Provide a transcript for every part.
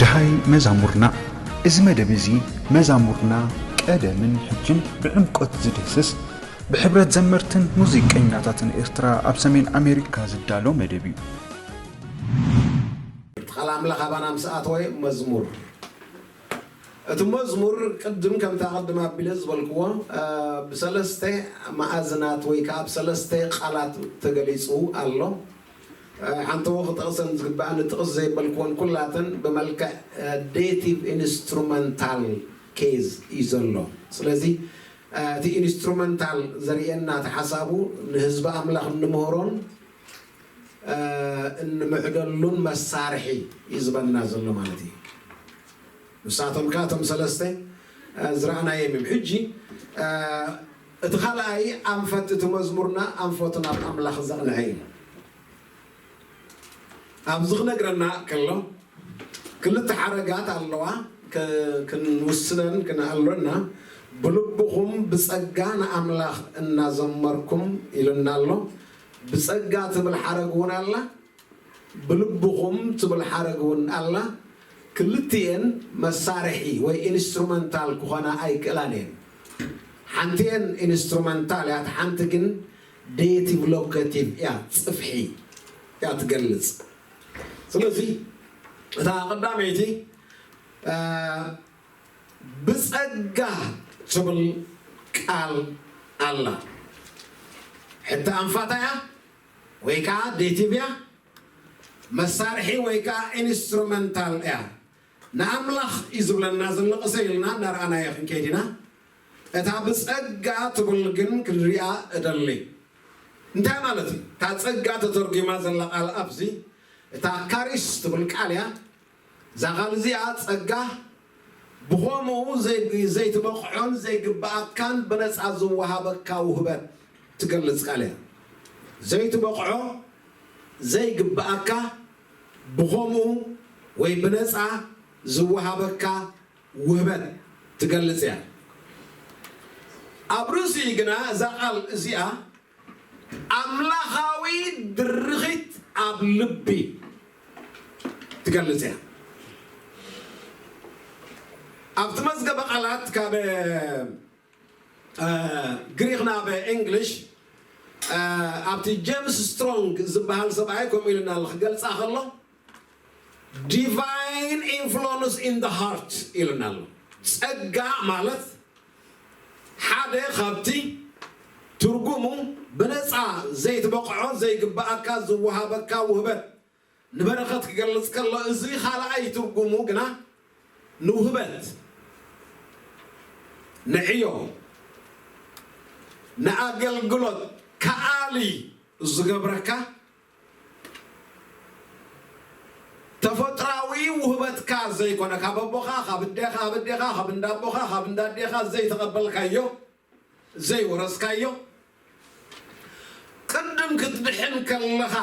ደሃይ መዛሙርና። እዚ መደብ እዚ መዛሙርና ቀደምን ሕጅን ብዕምቆት ዝድህስስ፣ ብሕብረት ዘመርትን ሙዚቀኛታትን ኤርትራ ኣብ ሰሜን ኣሜሪካ ዝዳሎ መደብ እዩ። ቃል ኣምላኽ ኣባና ምስ ኣተወ መዝሙር። እቲ መዝሙር ቅድም ከምታ ቅድም ኣቢለ ዝበልክዎ፣ እ፣ ብሰለስተ መኣዝናት ወይ ከዓ ብሰለስተ ቃላት ተገሊጹ ኣሎ። እ፣ ሓንተዎ ክጠቕሰን ዝግብኣኒ ጥቕስ ዘይበልክወን ኩላተን ብመልክዕ፣ እ፣ ዴቲቭ ኢንስትሩመንታል ኬዝ እዩ ዘሎ። ስለዚ፣ እ፣ እቲ ኢንስትሩመንታል ዘርእየና እቲ ሓሳቡ ንህዝቢ ኣምላኽ እንምህሮን፣ እ፣ እንምዕደሉን መሳርሒ እዩ ዝበና ዘሎ ማለት እዩ። ንሳቶም ከኣ እቶም ሰለስተ፣ እ፣ ዝረኣናዮም እዮም። ሕጂ፣ እ፣ እቲ ካልኣይ ኣንፈት እቲ መዝሙርና ኣንፈቱ ናብ ኣምላኽ ዘቕንዐ እዩ። ኣብዚ ክነግረና ከሎ ክልተ ሓረጋት ኣለዋ፣ ክ-፣ ክንውስነን ክንኣሎና። "ብልብኹም ብጸጋ ንኣምላኽ እናዘመርኩም" ኢሉና ኣሎ። ብጸጋ ትብል ሓረግ እውን ኣላ፣ ብልብኹም ትብል ሓረግ እውን ኣላ። ክልቲኤን መሳርሒ ወይ ኢንስትሩመንታል ክኾና ኣይክእላን እየን። ሓንቲኤን ኢንስትሩመንታል እያ፣ እታ ሓንቲ ግን ዴቲቭ ሎኬቲቭ እያ፣ ጽፍሒ እያ ትገልጽ። ስለዚ እታ ቀዳመይቲ፣ እ፣ ብጸጋ ትብል ቃል ኣላ። ሕቲ ኣንፋታ እያ ወይ ከዓ ዴቲቭ እያ፣ መሳርሒ ወይ ከዓ ኢንስትሩመንታል እያ። ንኣምላኽ እዩ ዝብለና ዘሎ፣ ቅሰ ኢልና እናረኣናዮ ክንከይድ ኢና። እታ ብጸጋ ትብል ግን ክንሪኣ እደሊ። እንታይ ማለት እዩ? እታ ጸጋ ተተርጒማ ዘላ ቃል ኣብዚ፣ እታ ካሪስ ትብል ቃል እያ። እዛ ቃል እዚኣ ጸጋ ብኸምኡ ዘይ-፣ ዘይትበቕዖን ዘይግብኣካን ብነጻ ዝወሃበካ ውህበት ትገልጽ ቃል እያ። ዘይትበቕዖ፣ ዘይግብኣካ፣ ብኸምኡ ወይ ብነጻ ዝወሃበካ ውህበት ትገልጽ እያ። ኣብ ርእሲ ግና እዛ ቃል እዚኣ ኣምላኻዊ ድርኺት ኣብ ልቢ ትገልጽ እያ። ኣብቲ መዝገበ ቃላት ካብ፣ እ፣ ግሪኽ ናብ እንግሊሽ፣ እ፣ ኣብቲ ጀምስ ስትሮንግ ዝበሃል ሰብኣይ ከምኡ ኢልና ኣሎ ክገልጻ ከሎ፣ ዲቫይን ኢንፍሉንስ ኢን ደ ሃርት ኢልና ኣሎ። ጸጋ ማለት ሓደ ካብቲ ትርጉሙ ብነጻ ዘይትበቕዖ ዘይግብኣካ ዝወሃበካ ውህበት ንበረኸት ክገልጽ ከሎ፣ እዚ ካልኣይ ትርጉሙ ግና ንውህበት፣ ንዕዮ፣ ንኣገልግሎት ከኣሊ ዝገብረካ ተፈጥራዊ ውህበትካ ዘይኮነ፣ ካብ ኣቦኻ፣ ካብ ኣዴኻ፣ ካብ ኣዴኻ፣ ካብ እንዳቦኻ፣ ካብ እንዳዴኻ ዘይተቐበልካዮ፣ ዘይወረስካዮ፣ ቅድም ክትድሕን ከለኻ፣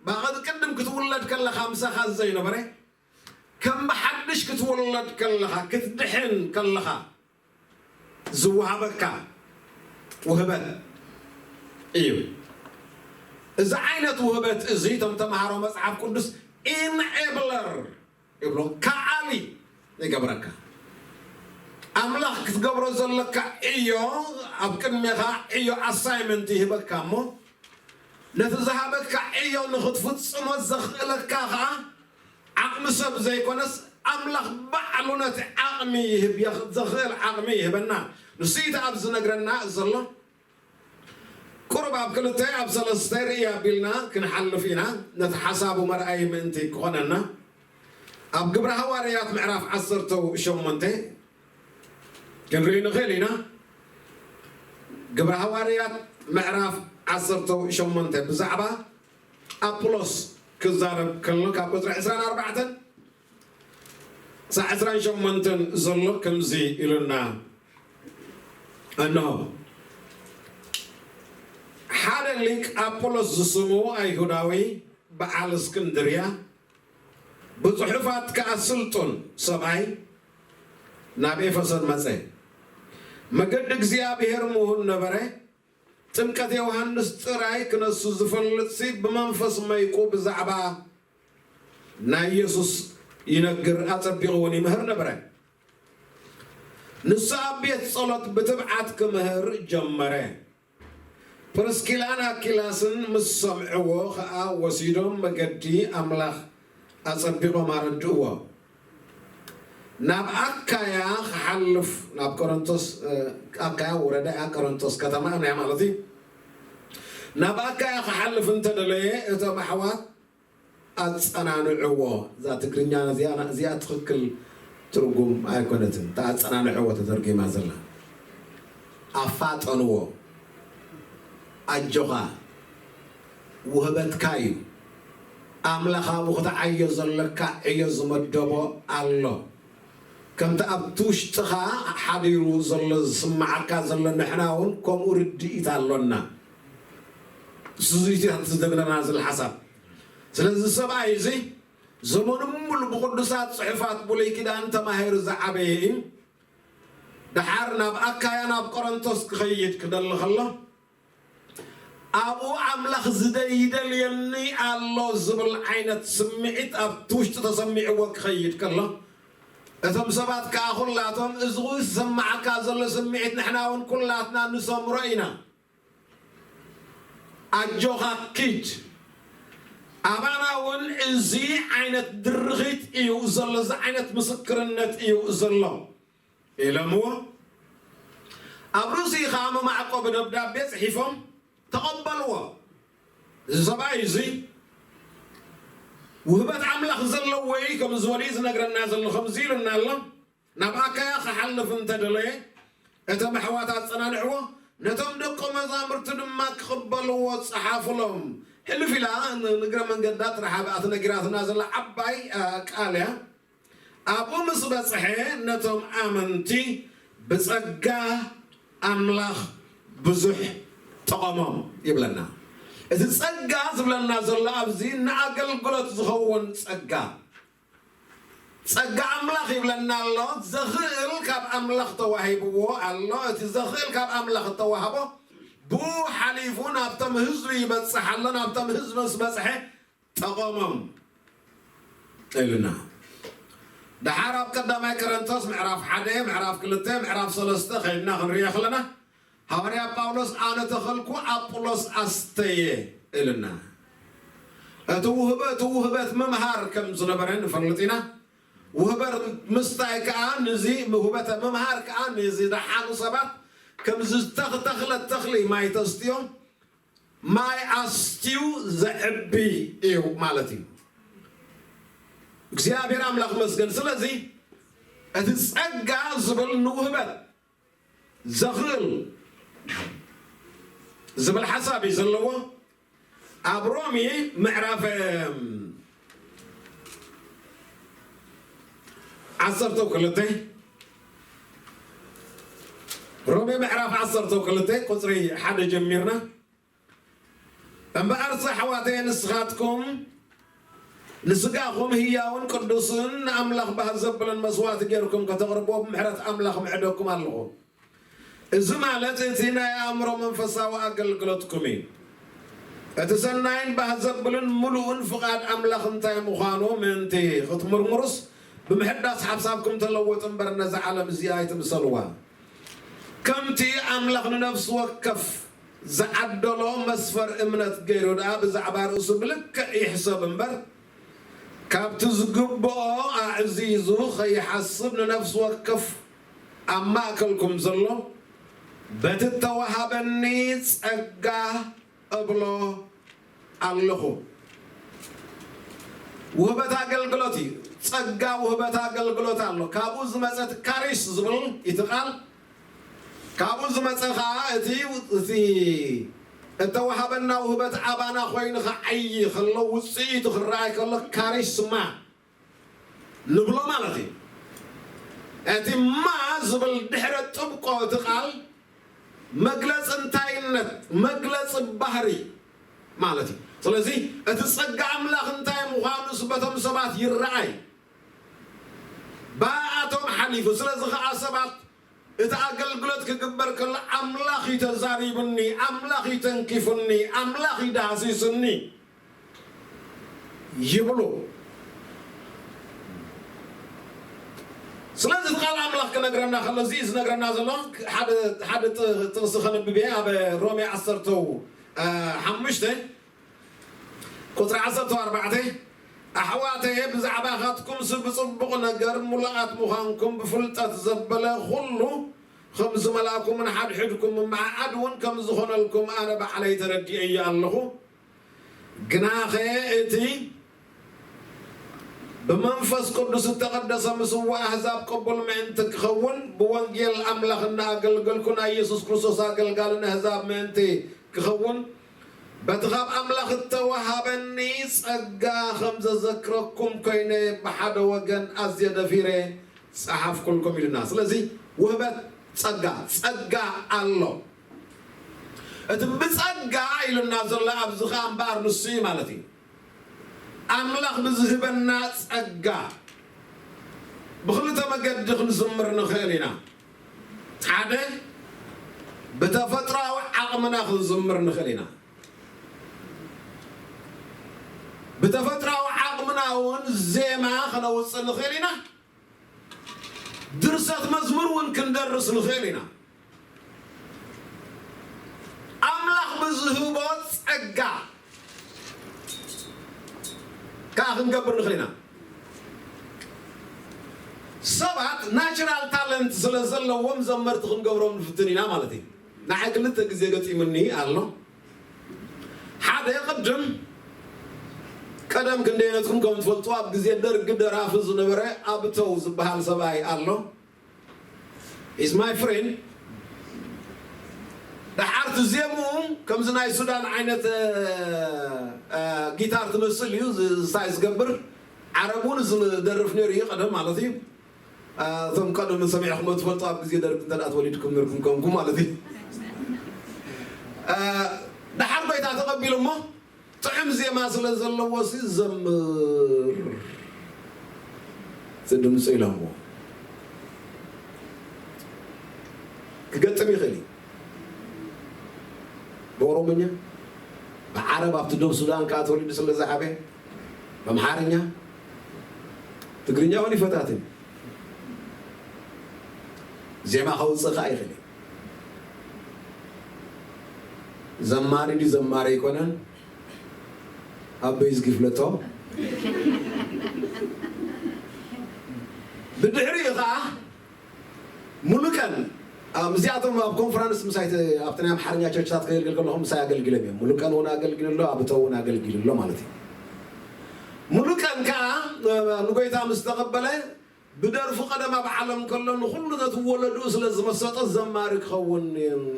ባቐ-፣ ቅድም ክትውለድ ከለኻ ምሳኻ ዘይነበረ፣ ከም ብሓድሽ ክትውለድ ከለኻ፣ ክትድሕን ከለኻ ዝወሃበካ ውህበት እዩ። እዚ ዓይነት ውህበት እዚ፣ እቶም ተምሃሮ መጽሓፍ ቅዱስ ኢንኤብለር ይብሎ፣ ከዓሊ ይገብረካ። ኣምላኽ ክትገብሮ ዘለካ ዕዮ፣ ኣብ ቅድሜኻ ዕዮ፣ ኣሳይመንት ይህበካ እሞ፣ ነቲ ዝሃበካ ዕዮ ንኽትፍጽሞ ዘኽእለካ ኸኣ ዓቕሚ ሰብ ዘይኮነስ፣ ኣምላኽ ባዕሉ ነቲ ዓቕሚ ይህብ፣ የኽ-፣ ዘኽእል ዓቕሚ ይህበና። ንሱ እዩ እቲ ኣብ ዝነግረና ዘሎ። ቁሩብ ኣብ ክልተ ኣብ ሰለስተ ርእይ ኣቢልና ክንሓልፍ ኢና፣ ነቲ ሓሳቡ መርኣዪ ምእንቲ ክኾነና። ኣብ ግብረ ሃዋርያት ምዕራፍ ዓሰርተ ሸሞንተ ክንርኢ ንኽእል ኢና። ግብረ ሃዋርያት ምዕራፍ ዓሰርተ ሸሞንተ ብዛዕባ ኣጵሎስ ክዛረብ ከሎ፣ ካብ ቁጽሪ ዕስራን ኣርባዕተን ክሳዕ ዕስራን ሸሞንተን ዘሎ ከምዚ ኢሉና፣ እንሆ፣ ሓደ ሊቅ ኣጵሎስ ዝስሙ ኣይሁዳዊ በዓል እስክንድርያ፣ ብጽሑፋት ከኣ ስልጡን ሰብኣይ፣ ናብ ኤፌሶን መጸ። መገዲ እግዚኣብሔር ምሁር ነበረ። ጥምቀት ዮሃንስ ጥራይ ክነሱ ዝፈልጥሲ፣ ብመንፈስ መይቁ ብዛዕባ ናይ የሱስ ይነግር፣ ኣጸቢቑ እውን ይምህር ነበረ። ንሱ ኣብ ቤት ጸሎት ብትብዓት ክምህር ጀመረ። ፕርስኪላን ኣኪላስን ምስ ሰምዕዎ ኸኣ ወሲዶም መገዲ ኣምላኽ ኣጸቢቖም ኣረድእዎ። ናብ ኣካያ ክሓልፍ፣ ናብ ቆሮንቶስ፣ ኣካያ ወረዳ እያ፣ ቆሮንቶስ ከተማ እያ ማለት እዩ። ናብ ኣካያ ክሓልፍ እንተደለየ እቶም ኣሕዋት ኣጸናንዕዎ። እዛ ትግርኛ እዚኣ ትኽክል ትርጉም ኣይኮነትን፣ እታ ኣጸናንዕዎ ተተርጒማ ዘላ። ኣፋጠንዎ። ኣጆኻ፣ ውህበትካ እዩ። ኣምላኽ ኣብኡ ክትዓዮ ዘለካ ዕዮ ዝመደቦ ኣሎ። ከምቲ ኣብቲ ውሽጥኻ ሓዲሩ ዘሎ ዝስምዓካ ዘሎ፣ ንሕና እውን ከምኡ ርድኢት ኣሎና። እሱ ዝይትሕት ዝደግነና ዝል ሓሳብ። ስለዚ ሰብኣይ እዚ ዘመኑ ሙሉ ብቕዱሳት ጽሑፋት ብሉይ ኪዳን ተማሂሩ ዝዓበየ እዩ። ደሓር ናብ ኣካያ ናብ ቆሮንቶስ ክኸይድ ክደሊ ከሎ፣ ኣብኡ ኣምላኽ ዝደ-፣ ይደልየኒ ኣሎ ዝብል ዓይነት ስምዒት ኣብቲ ውሽጢ ተሰሚዕዎ ክኸይድ ከሎ፣ እቶም ሰባት ከኣ ኩላቶም፣ "እዚ ዝስምዓካ ዘሎ ስምዒት ንሕና እውን ኩላትና ንሰምሮ ኢና። ኣጆኻ ኪድ። ኣባና እውን እዚ ዓይነት ድርኺት እዩ ዘሎ፣ እዚ ዓይነት ምስክርነት እዩ ዘሎ" ኢሎምዎ። ኣብ ርእሲኡ ኸኣ መማዕቆቢ ደብዳቤ ጽሒፎም ተቐበልዎ። እዚ ሰብኣይ እዚ ውህበት ኣምላኽ ዘለዎ እዩ፣ ከም ዝበሉ እዩ ዝነግረና ዘሎ። ከምዚ ኢሉና ኣሎ፣ ናብ ኣካያ ክሓልፍ እንተደለየ፣ እቶም ኣሕዋት ኣጸናንዕዎ፣ ነቶም ደቀ መዛሙርቲ ድማ ክቕበልዎ ጸሓፉሎም። ሕልፍ ኢላ ን-፣ ንእግረ መንገዳ ጥራሕ ኣብኣ ትነጊራትና ዘላ ዓባይ፣ ኣ፣ ቃል እያ። ኣብኡ ምስ በጽሐ፣ ነቶም ኣመንቲ ብጸጋ ኣምላኽ ብዙሕ ጠቐሞም ይብለና። እቲ ጸጋ ዝብለና ዘሎ ኣብዚ ንኣገልግሎት ዝኸውን ጸጋ፣ ጸጋ ኣምላኽ ይብለና ኣሎ። ዘኽእል ካብ ኣምላኽ ተዋሂብዎ ኣሎ። እቲ ዘኽእል ካብ ኣምላኽ እተዋህቦ ብኡ ሓሊፉ ናብቶም ህዝቢ ይበጽሕ ኣሎ። ናብቶም ህዝቢ ምስ በጽሐ ጠቐሞም ኢሉና። ደሓር ኣብ ቀዳማይ ቆሮንቶስ ምዕራፍ ሓደ፣ ምዕራፍ ክልተ፣ ምዕራፍ ሰለስተ ከይድና ክንሪኦ ከለና፣ ሃዋርያ ጳውሎስ "ኣነ ተኸልኩ፣ ኣጵሎስ ኣስተየ" ኢሉና። እቲ ውህበ-፣ እቲ ውህበት ምምሃር ከም ዝነበረ ንፈልጥ ኢና። ውህበት ምስታይ ከኣ፣ ንዚ ውህበተ ምምሃር ከኣ፣ ንዚ ደሓኑ ሰባት ከም ዝተኽ-፣ ተኽለ ተኽሊ ማይ ተስትዮም፣ ማይ ኣስትዩ ዘዕቢ እዩ ማለት እዩ። እግዚኣብሔር ኣምላኽ መስገን። ስለዚ እቲ ጸጋ ዝብል ንውህበት ዘኽእል ዝብል ሓሳብ እዩ ዘለዎ። ኣብ ሮሜ ምዕራፍ፣ እም፣ ዓሰርተ ክልተ፣ ሮሜ ምዕራፍ ዓሰርተ ክልተ ቁጽሪ ሓደ ጀሚርና፣ "እምበኣርስ ኣሕዋተየ ንስኻትኩም ንስጋኹም ህያውን ቅዱስን ንኣምላኽ ባህ ዘብልን መስዋእቲ ጌርኩም ከተቕርብዎ ብምሕረት ኣምላኽ ምዕደኩም ኣለኹ። እዚ ማለት እቲ ናይ ኣእምሮ መንፈሳዊ ኣገልግሎትኩም እዩ። እቲ ሰናይን ባህ ዘብልን ምሉእን ፍቓድ ኣምላኽ እንታይ ምዃኑ ምእንቲ ክትምርምሩስ ብምሕዳስ ሓሳብኩም ተለወጡ እምበር ነዛ ዓለም እዚኣ ኣይትምሰልዋ። ከምቲ ኣምላኽ ንነፍሲ ወከፍ ዝዓደሎ መስፈር እምነት ገይሩ ደኣ ብዛዕባ ርእሱ ብልክዕ ይሕሰብ እምበር፣ ካብቲ ዝግብኦ ኣዕዚዙ ኸይሓስብ ንነፍሲ ወከፍ ኣብ ማእከልኩም ዘሎ በቲ እተዋሃበኒ ጸጋ እብሎ ኣለኹ።" ውህበት ኣገልግሎት እዩ። ጸጋ ውህበት ኣገልግሎት ኣሎ። ካብኡ ዝመጸት ካሪስ ዝብል እቲ ቃል፣ ካብኡ ዝመጸ ኸኣ እቲ፣ እቲ እተዋሃበና ውህበት ኣባና ኮይኑ ኸዓዪ ከሎ፣ ውጽኢቱ ክረኣይ ከሎ ካሪስማ ንብሎ ማለት እዩ። እቲ ማ ዝብል ድሕረ ጥብቆ እቲ ቃል መግለጺ እንታይነት፣ መግለጺ ባህሪ ማለት እዩ። ስለዚ እቲ ጸጋ ኣምላኽ እንታይ ምዃኑስ በቶም ሰባት ይረኣይ፣ ብኣቶም ሓሊፉ። ስለዚ ኸዓ ሰባት እቲ ኣገልግሎት ክግበር ከሎ ኣምላኽ እዩ ተዛሪቡኒ፣ ኣምላኽ እዩ ተንኪፉኒ፣ ኣምላኽ እዩ ዳህሲሱኒ ይብሉ። ስለዚ እቲ ቃል ኣምላኽ ክነግረና ከሎ፣ እዚ ዝነግረና ዘሎ ሓደ፣ ሓደ ጥ-፣ ጥቕሲ ከነብብ እየ። ኣብ ሮሜ ዓሰርተ፣ እ፣ ሓሙሽተ ቁጽሪ ዓሰርተ ኣርባዕተ፣ ኣሕዋተየ፣ ብዛዕባኻትኩምሲ ብጽቡቕ ነገር ምሉኣት ምዃንኩም ብፍልጠት ዘበለ ኹሉ ከም ዝመልኣኩምን ሓድሕድኩም ምምዕዓድ እውን ከም ዝኾነልኩም ኣነ ባዕለይ ተረዲኤዮ ኣለኹ። ግናኸ እቲ ብመንፈስ ቅዱስ እተቐደሰ ምስዋ ኣህዛብ ቅቡል ምእንቲ ክኸውን፣ ብወንጌል ኣምላኽ እናኣገልገልኩ ናይ የሱስ ክርስቶስ ኣገልጋሊ ንኣህዛብ ምእንቲ ክኸውን፣ በቲ ካብ ኣምላኽ እተዋሃበኒ ጸጋ ከም ዘዘክረኩም ኮይነ ብሓደ ወገን ኣዝየ ደፊረ ጸሓፍኩልኩም ኢሉና። ስለዚ ውህበት ጸጋ፣ ጸጋ ኣሎ። እቲ ብጸጋ ኢሉና ዘሎ ኣብዚ ኸኣ እምበኣር ንሱ እዩ ማለት እዩ። ኣምላኽ ብዝህበና ጸጋ ብኽልተ መገዲ ክንዝምር ንኽእል ኢና። ሓደ፣ ብተፈጥሮኣዊ ዓቕምና ክንዝምር ንኽእል ኢና። ብተፈጥሮኣዊ ዓቕምና እውን ዜማ ከነውጽእ ንኽእል ኢና። ድርሰት መዝሙር እውን ክንደርስ ንኽእል ኢና። ኣምላኽ ብዝህቦ ጸጋ ከኣ ክንገብር ንኽእል ኢና። ሰባት ናቹራል ታለንት ስለ ዘለዎም ዘመርቲ ክንገብሮም ንፍትን ኢና ማለት እዩ። ንዓይ ክልተ ግዜ ገጢሙኒ ኣሎ። ሓደ ቅድም ቀደም ክንደየነትኩም ከም ትፈልጡ ኣብ ግዜ ደርጊ ደራፊ ዝነበረ ኣብተው ዝበሃል ሰብኣይ ኣሎ። He's my friend። ደሓር እቲ ዜምኡ ከምዚ ናይ ሱዳን ዓይነት፣ እ፣ እ፣ ጊታር ትመስል እዩ ዝ-፣ ስታይ ዝገብር። ዓረብ እውን ዝደርፍ ነይሩ እዩ ቀደም ማለት እዩ። እ፣ እቶም ቀደም ሰሚዕኹም ትፈልጡ ኣብ ግዜ ደርጊ እንተ ደኣ ተወሊድኩም ነርኩም ከምኩም ማለት እዩ። እ፣ ደሓር ጎይታ ተቐቢሉ እሞ ጥዑም ዜማ ስለ ዘለዎ ሲ ዘምር። እቲ ድምፂ ኢሎምዎ ክገጥም ይኽእል እዩ። ብኦሮምኛ፣ ብዓረብ ኣብቲ ደቡብ ሱዳን ከዓ ተወሊዱ ስለ ዝዓበየ፣ ብኣምሓርኛ፣ ትግርኛ እውን ይፈታትን። ዜማ ከውፅእ ከዓ ይኽእል እዩ። ዘማሪ ድዩ ዘማሪ ኣይኮነን፣ ኣብ በይዝጊ ይፍለጦ። ብድሕሪኡ ከዓ ሙሉቀን፣ አ፣ ምስዚኣቶም ኣብ ኮንፈረንስ ምሳይ ተ-፣ ኣብቲ ናይ ኣምሓርኛ ቸርችታት ከገልግል ከለኹ ምሳይ ኣገልጊሎም እዮም። ሙሉቀን እውን ኣገልጊሉ ኣሎ፣ ኣብተው እውን ኣገልጊሉ ኣሎ ማለት እዩ። ሙሉቀን ከዓ፣ እ፣ ንጎይታ ምስ ተቐበለ ብደርፉ ቀደም ኣብ ዓለም ከሎ ንኹሉ ነቲ ወለድኡ ስለ ዝመሰጦ ዘማሪ ክኸውን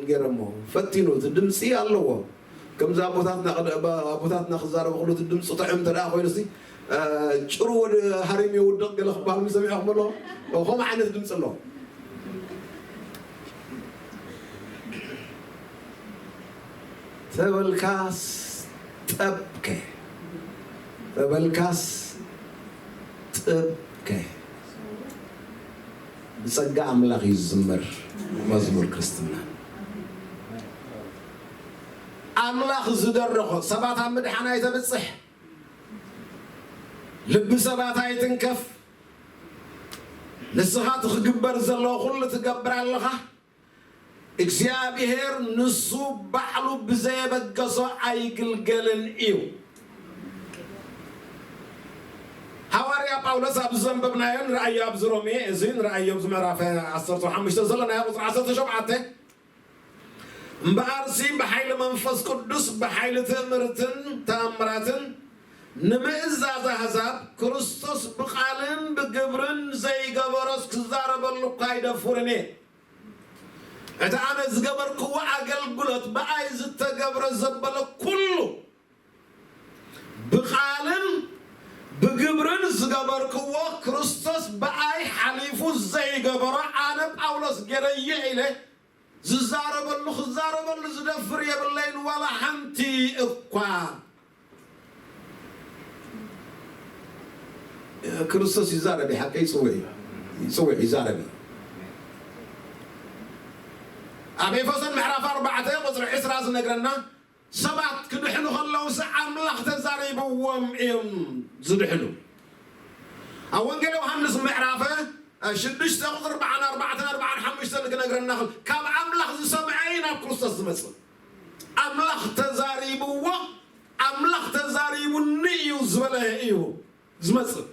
ገይሮሞ። ፈቲኑ፣ እቲ ድምፂ ኣለዎ። ከምዚ ኣቦታትና ቅድ-፣ ኣቦታትና ክዛረቡ ከለዉ እቲ ድምፂ ጥዑም እንተ ደኣ ኮይኑሲ፣ እ፣ ጭሩ ወደ ሃሪም ይውድቕ ገለ ክበሃል ሰሚዕኹም ኣለኹም። ከምኡ ዓይነት ድምፂ ኣለዎ። ተበልካስ ጠብከ፣ ተበልካስ ጥብከ። ብጸጋ ኣምላኽ እዩ ዝዝመር መዝሙር ክርስትና። ኣምላኽ ዝደረኾ ሰባት ኣብ ምድሓን ኣይተብጽሕ፣ ልቢ ሰባት ኣይትንከፍ። ንስኻ እቲ ክግበር ዘለዎ ኩሉ ትገብር ኣለኻ። እግዚኣብሔር ንሱ ባዕሉ ብዘየበገሶ ኣይግልገልን እዩ። ሃዋርያ ጳውሎስ ኣብዚ ዘንበብናዮ ንረኣዮ፣ ኣብዚ ሮሜ እዚ ንረኣዮ፣ ኣብዚ ምዕራፍ ዓሰርተ ሓሙሽተ ዘለናዮ ቁጽሪ ዓሰርተ ሸውዓተ፣ እምበኣርሲ ብሓይሊ መንፈስ ቅዱስ ብሓይሊ ትእምርትን ተኣምራትን ንምእዛዝ ኣሕዛብ ክርስቶስ ብቓልን ብግብርን ዘይገበሮስ ክዛረበሉ እኳ ኣይደፍርን እየ። እቲ ኣነ ዝገበርክዎ ኣገልግሎት ብኣይ ዝተገብረ ዘበለ ኩሉ ብቓልን ብግብርን ዝገበርክዎ ክርስቶስ ብኣይ ሓሊፉ ዘይገበሮ ኣነ ጳውሎስ ገይረዮ ኢለ ዝዛረበሉ ክዛረበሉ ዝደፍር የብለይን ዋላ ሓንቲ እኳ። ክርስቶስ ይዛረብ እዩ፣ ሓቂ ይጽውዕ እዩ፣ ይጽውዕ ይዛረብ እዩ። ኣብ ኤፌሶን ምዕራፍ ኣርባዕተ ቁጽሪ ዕስራ ዝነግረና ሰባት ክድሕኑ ከለውስ ኣምላኽ ተዛሪብዎም እዮም ዝድሕኑ። ኣብ ወንጌል ዮሃንስ ምዕራፈ ሽዱሽተ ቁፅሪ ኣርባዓን ኣርባዕተን ኣርባዓን ሓሙሽተን ክነግረና ክል ካብ ኣምላኽ ዝሰምዐ እዩ ናብ ክርስቶስ ዝመፅእ። ኣምላኽ ተዛሪብዎ፣ ኣምላኽ ተዛሪቡኒ እዩ ዝበለ እዩ ዝመፅእ።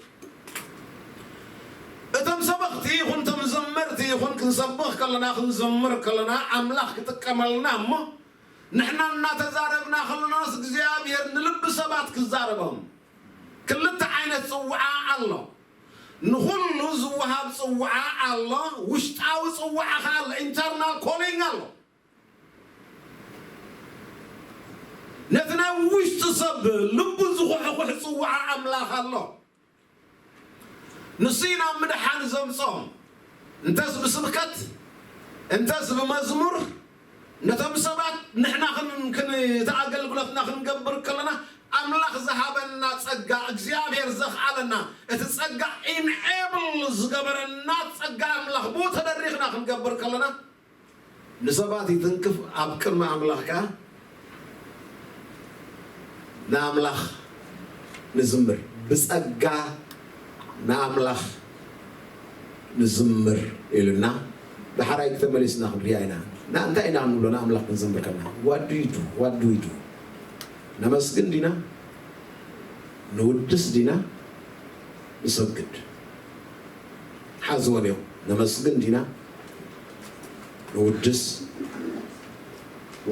እቶም ሰበኽቲ ይኹን እቶም ዘመርቲ ይኹን ክንሰብኽ ከለና ክንዘምር ከለና ኣምላኽ ክጥቀመልና እሞ ንሕና እናተዛረብና ከለናስ እግዚኣብሔር ንልቢ ሰባት ክዛረቦም። ክልተ ዓይነት ፅውዓ ኣሎ። ንኹሉ ዝወሃብ ፅውዓ ኣሎ። ውሽጣዊ ፅውዓ ከዓ ኣሎ። ኢንተርናል ኮሊንግ ኣሎ። ነቲ ናይ ውሽጢ ሰብ ልቡ ዝኹሕኩሕ ፅውዓ ኣምላኽ ኣሎ። ንሱ ኢና ምድሓን ዘምጾም። እንተስ ብስብከት እንተስ ብመዝሙር ነቶም ሰባት ንሕና እቲ ኣገልግሎትና ክንገብር ከለና ኣምላኽ ዝሃበና ጸጋ እግዚኣብሔር ዘኽኣለና እቲ ጸጋ ኢንኤብል ዝገበረና ጸጋ ኣምላኽ ብኡ ተደሪኽና ክንገብር ከለና ንሰባት ይትንክፍ ኣብ ቅድሚ ኣምላኽ ከኣ ንኣምላኽ ንዝምር ብጸጋ ንኣምላኽ ንዝምር ኢሉና ብሓራይ ክተመሊስና ክንሪኣ ኢና እና እንታይ ኢና ክንብሎ ንኣምላኽ ክንዝምር ከለና ዋዱይዱ ዋዱይዱ ነመስግን ዲና ንውድስ ዲና ንሰግድ ሓዝወን እዮም ነመስግን ዲና ንውድስ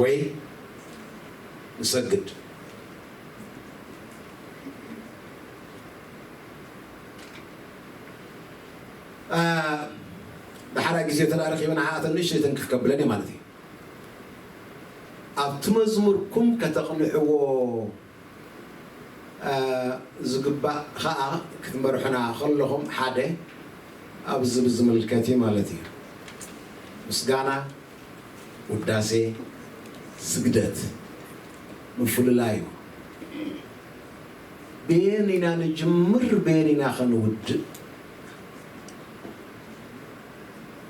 ወይ ንሰግድ ብሓደ ግዜ ተዳረኺበን ሓኣተን ንእሽተይ ተንክፍ ከብለን ማለት እዩ ኣብቲ መዝሙርኩም ከተቕንዕዎ ዝግባእ ከዓ ክትመርሑና ከለኹም ሓደ ኣብዚ ብዝምልከት እዩ ማለት እዩ ምስጋና ውዳሴ ስግደት ምፍልላዩ በየን ኢና ንጅምር በየን ኢና ከንውድእ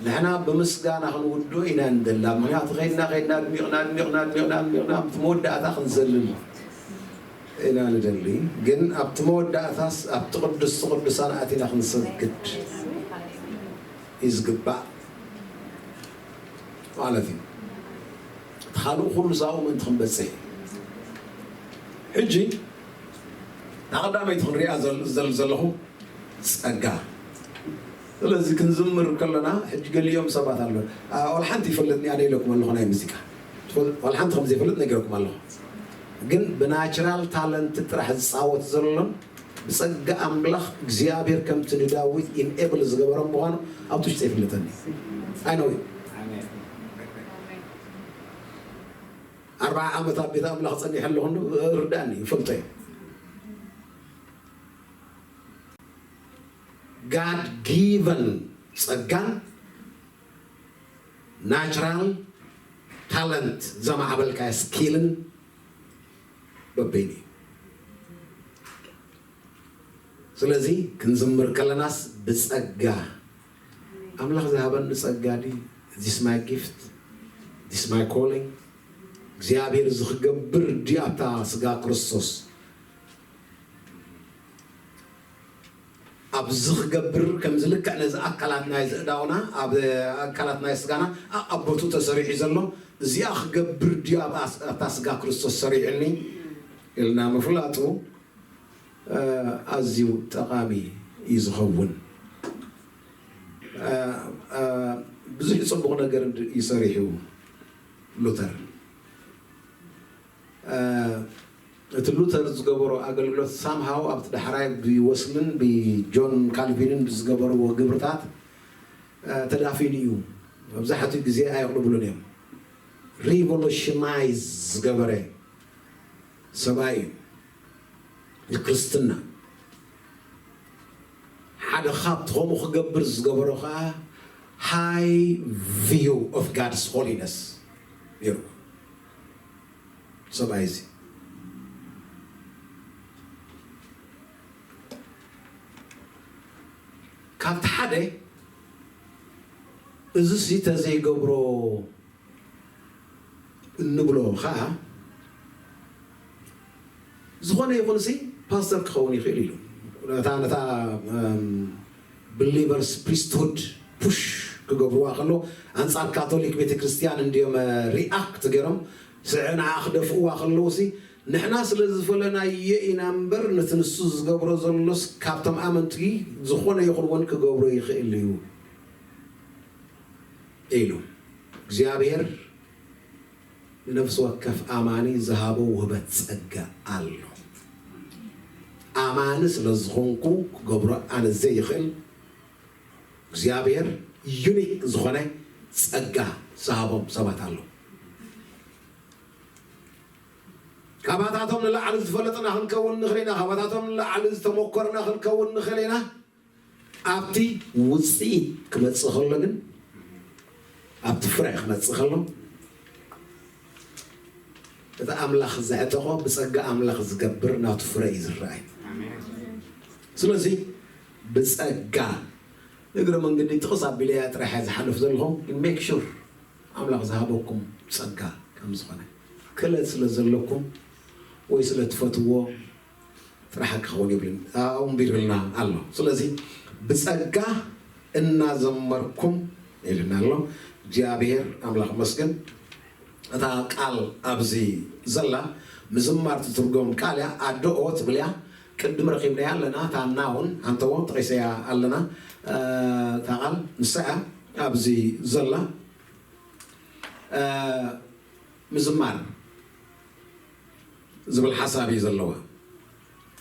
ንሕና ብምስጋና ክንውድኦ ኢና ንደላ ምክንያቱ ከይድና ከይድና ኣድሚቕና ኣድሚቕና ኣድሚቕና ኣድሚቕና ኣብቲ መወዳእታ ክንዘልል ኢና ንደሊ ግን ኣብቲ መወዳእታስ ኣብቲ ቅዱስ ቅዱሳን ኣቲና ክንሰግድ እዩ ዝግባእ ማለት እዩ እቲ ካልኡ ኩሉ ሳብኡ ምእንቲ ክንበፅሕ እዩ ሕጂ ንቐዳመይቲ ክንሪኣ ዘለኹ ጸጋ ስለዚ ክንዝምር ከለና ሕጂ ገሊኦም ሰባት ኣሎ ወላ ሓንቲ ይፈልጥኒ ኣነ ኢለኩም ኣለኹ ናይ ሙዚቃ ወላ ሓንቲ ከም ዘይፈልጥ ነጊረኩም ኣለኹ ግን ብናቹራል ታለንት ጥራሕ ዝፃወት ዘሎን ብጸጋ ኣምላኽ እግዚኣብሔር ከምቲ ንዳዊት ኢንኤብል ዝገበሮም ምዃኑ ኣብቲ ውሽጢ ይፍልጠኒ ኣይነዊ ኣርባዓ ዓመት ኣብ ቤት ኣምላኽ ጸኒሐ ኣለኹ ርዳእኒ ይፈልጦ እዩ God given ጸጋን natural talent ዘማዕበልካ ስኪልን በበይኑ እዩ ስለዚ ክንዝምር ከለናስ ብጸጋ ኣምላኽ ዝሃበኒ ጸጋ ዲ this my gift this my calling እግዚኣብሔር ዝክገብር ዲ ኣብታ ስጋ ክርስቶስ ኣብዚ ክገብር ከምዚ ልክዕ ነዚ ኣካላት ናይ ዝእዳውና ኣብ ኣካላት ናይ ስጋና ኣቦቱ ተሰሪሑ ዘሎ እዚኣ ክገብር ድዩ ኣብታ ስጋ ክርስቶስ ሰሪሑኒ ኢልና ምፍላጡ ኣዝዩ ጠቓሚ እዩ ዝኸውን ብዙሕ ፅቡቕ ነገር ይሰሪሑ ሉተር እቲ ሉተር ዝገበሮ ኣገልግሎት ሳምሃው ኣብቲ ዳሕራይ ብወስልን ብጆን ካልቪንን ብዝገበርዎ ግብርታት ተዳፊኑ እዩ። መብዛሕትኡ ግዜ ኣየቕርብሉን እዮም። ሪቮሉሽናይዝ ዝገበረ ሰብኣይ እዩ። ንክርስትና ሓደ ካብቲ ከምኡ ክገብር ዝገበሮ ከዓ ሃይ ቪው ኦፍ ጋድስ ሆሊነስ ነይሩ። ሰብኣይ እዚ ካብቲ ሓደ እዚ ሲ ተዘይገብሮ እንብሎ ከዓ ዝኾነ ይኹን ሲ ፓስተር ክኸውን ይኽእል ኢሉ ነታ ነታ ብሊቨርስ ፕሪስትሁድ ፑሽ ክገብርዋ ከሎ ኣንጻር ካቶሊክ ቤተ ክርስቲያን እንዲዮም ሪኣክት ገይሮም ስዕ ንዓ ክደፍእዋ ከለዉ ሲ ንሕና ስለ ዝፈለናዮ ኢና እምበር ነቲ ንሱ ዝገብሮ ዘሎስ ካብቶም ኣመንቲ ዝኾነ ይኹን እውን ክገብሮ ይኽእል እዩ ኢሉ። እግዚኣብሔር ንነፍሲ ወከፍ ኣማኒ ዝሃቦ ውህበት ጸጋ ኣሎ። ኣማኒ ስለ ዝኾንኩ ክገብሮ ኣነ ዘይኽእል እግዚኣብሔር ዩኒክ ዝኾነ ጸጋ ዝሃቦም ሰባት ኣሎ። ካባታቶም ንላዕሊ ዝፈለጥና ክንከውን ንኽእል ኢና። ካባታቶም ንላዕሊ ዝተመኮርና ክንከውን ንኽእል ኢና። ኣብቲ ውፅኢት ክመፅእ ከሎ ግን ኣብቲ ፍረ ክመፅእ ከሎ እቲ ኣምላኽ ዘዕጠቖ ብፀጋ ኣምላኽ ዝገብር ናቱ ፍረ እዩ ዝረኣይ። ስለዚ ብፀጋ እግረ መንገዲ ጥቕስ ኣቢለያ ጥራሕ እየ ዝሓልፍ ዘለኹ። ሜክ ሹር ኣምላኽ ዝሃበኩም ፀጋ ከም ዝኾነ ክእለት ስለ ዘለኩም ወይ ስለ ትፈትዎ ጥራሕ ክኸውን ይብልን ኣውንቢርልና ኣሎ። ስለዚ ብፀጋ እናዘመርኩም ኢልና ኣሎ። እግዚኣብሔር ኣምላኽ መስገን። እታ ቃል ኣብዚ ዘላ ምዝማር ትትርጎም ቃል እያ። ኣደኦ ትብል እያ። ቅድም ረኺብናያ ኣለና። እታ እና እውን ኣንተዎ ጠቒሰያ ኣለና። እታ ቃል ንሳ እያ ኣብዚ ዘላ። ምዝማር ዝብል ሓሳብ እዩ ዘለዋ።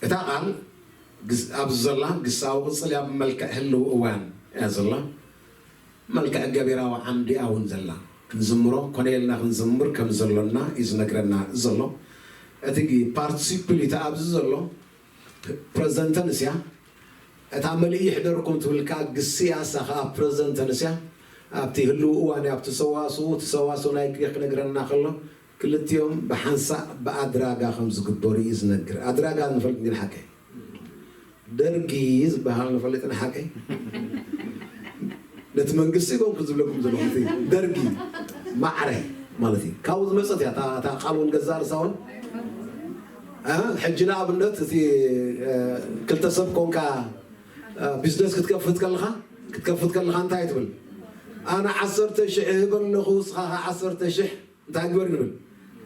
እታ ቃል ግስ- ኣብዚ ዘላ ግሳዊ ቅጽል እያ፣ ብመልክዕ ህልው እዋን እያ ዘላ። መልክዕ ገቢራዊ ዓምዲ እውን ዘላ ክንዝምሮ ኮነ ኢልና ክንዝምር ከም ዘሎና እዩ ዝነግረና ዘሎ። እቲ ፓርቲሲፕል እቲ ኣብዚ ዘሎ ፕረዘንተንስ እያ። እታ መልእ ይሕደርኩም ትብል ከዓ ግሲ እያ፣ እሳ ከዓ ፕረዘንተንስ እያ። ኣብቲ ህልው እዋን እያ፣ ኣብቲ ሰዋስው፣ እቲ ሰዋስው ናይ ግሪክ ክነግረና ከሎ ክልቲኦም ብሓንሳእ ብኣድራጋ ከም ዝግበሩ እዩ ዝነግር። ኣድራጋ ንፈልጥ ግን ሓቀይ ደርጊ ዝበሃል ንፈልጥ ንሓቀይ ነቲ መንግስቲ ይኮንኩ ዝብለኩም ዘለኹ እቲ ደርጊ ማዕረ ማለት እዩ። ካብኡ ዝመፀት እያ እታ እታ ቃል እውን ገዛ ርሳውን እ፣ ሕጂ ንኣብነት እቲ እ፣ ክልተ ሰብ ኮንካ እ፣ ቢዝነስ ክትከፍት ከለኻ ክትከፍት ከለኻ እንታይ ትብል? ኣነ ዓሰርተ ሽሕ እህብ ኣለኹ፣ እስኻ ኸዓ ዓሰርተ ሽሕ እንታይ ግበር ንብል?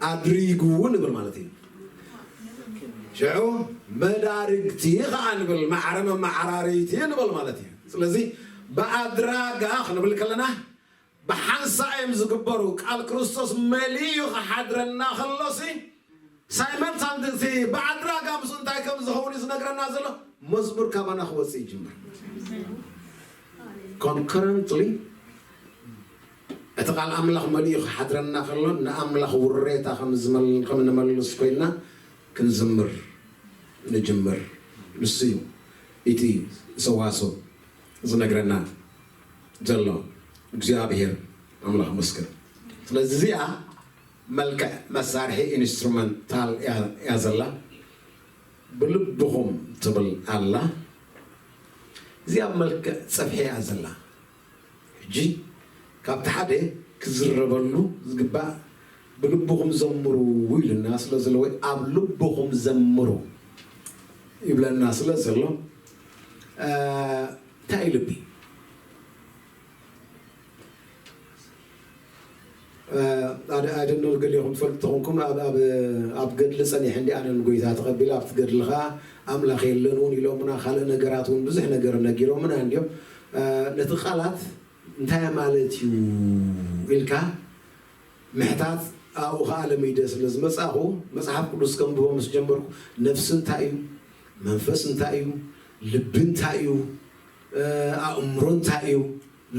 ኣድሪጉ ንብል ማለት እዩ። ሽዑ መዳርግቲ ኸዓ ንብል፣ ማዕረ መመዓራርይቲ ንብል ማለት እዩ። ስለዚ ብኣድራጋ ክንብል ከለና ብሓንሳእ እዮም ዝግበሩ። ቃል ክርስቶስ መሊኡ ክሓድረና ከሎሲ ሳይመልታንትሲ ብኣድራጋ ምስ እንታይ ከም ዝኸውን እዩ ዝነግረና ዘሎ። መዝሙር ካባና ክወፅእ ይጅምር። ኮንከረንትሊ እቲ ቃል ኣምላኽ መሊኡ ክሓድረና ከሎ ንኣምላኽ ውሬታ ከም ዝመል- ከም ንመልስ ኮይና ክንዝምር ንጅምር። ንሱ እዩ እቲ ሰዋስው ዝነግረና ዘሎ። እግዚኣብሔር ኣምላኽ መስክር። ስለዚ እዚኣ መልክዕ መሳርሒ ኢንስትሩመንታል እያ እያ ዘላ። ብልብኹም ትብል ኣላ። እዚኣ መልክዕ ፀፍሒ እያ ዘላ። ሕጂ ካብቲ ሓደ ክዝረበሉ ዝግባእ ብልብኹም ዘምሩ ኢሉና ስለ ዘሎ ወይ ኣብ ልብኹም ዘምሩ ይብለና ስለ ዘሎ እንታይ እዩ ልቢ? ኣደኖል ገሊኹም ትፈልጡ ተኾንኩም ኣብ ገድሊ ጸኒሐ እንዲ ኣነን ጎይታ ተቐቢለ ኣብቲ ገድሊ ኸዓ ኣምላኽ የለን እውን ኢሎምና ካልእ ነገራት እውን ብዙሕ ነገር ነጊሮምና እንዲዮም። ነቲ ቃላት እንታይ ማለት እዩ ኢልካ ምሕታት ኣብኡ ኸዓ ለሚደ ስለ ዝመጻኹ መጽሓፍ ቅዱስ ከንብቦ ምስ ጀመርኩ ነፍሲ እንታይ እዩ መንፈስ እንታይ እዩ ልቢ እንታይ እዩ ኣእምሮ እንታይ እዩ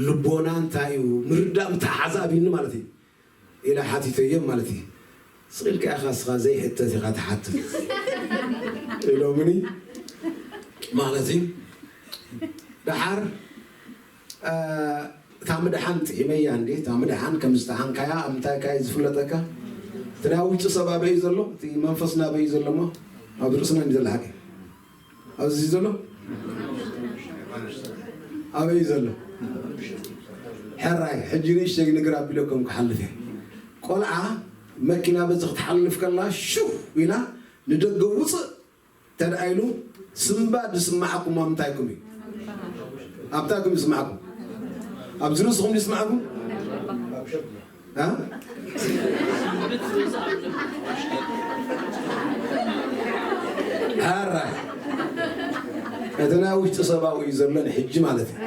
ልቦና እንታይ እዩ ምርዳእ ምትሓሓዝ ኣብዩኒ ማለት እዩ ኢለ ሓቲተዮም ማለት እዩ። ስቕ ኢልካ ኢኻ እስኻ ዘይሕተት ኢኻ ትሓትት ኢሎምኒ ማለት እዩ። ደሓር እታ ምድሓን ጥዒመያ እንዲ እታ ምድሓን ከም ዝጠሓንካያ ኣብ ምንታይ ካዩ ዝፍለጠካ? እቲ ናይ ውጭ ሰብ ኣበይ እዩ ዘሎ? እቲ መንፈስ ናበይ እዩ ዘሎ እሞ ኣብ ርእስና እንዲ ዘሎ ሓቂ ኣብዚ ዘሎ ኣበይ ዘሎ? ሕራይ ሕጂ ንእሽተይ ንግር ኣቢለኩም ክሓልፍ እየ። ቆልዓ መኪና በዚ ክትሓልፍ ከላ ሽው ኢላ ንደገ ውፅእ ተደኣ ኢሉ ስምባ ዝስማዓኩም ኣብ ምንታይኩም እዩ? ኣብታኩም ይስማዕኩም? ኣብዚ ርእስኹም ይስማዕኩም? እ? ሕራይ፣ እቲ ናይ ውሽጢ ሰብኣዊ እዩ ዘሎ ንሕጂ ማለት እዩ።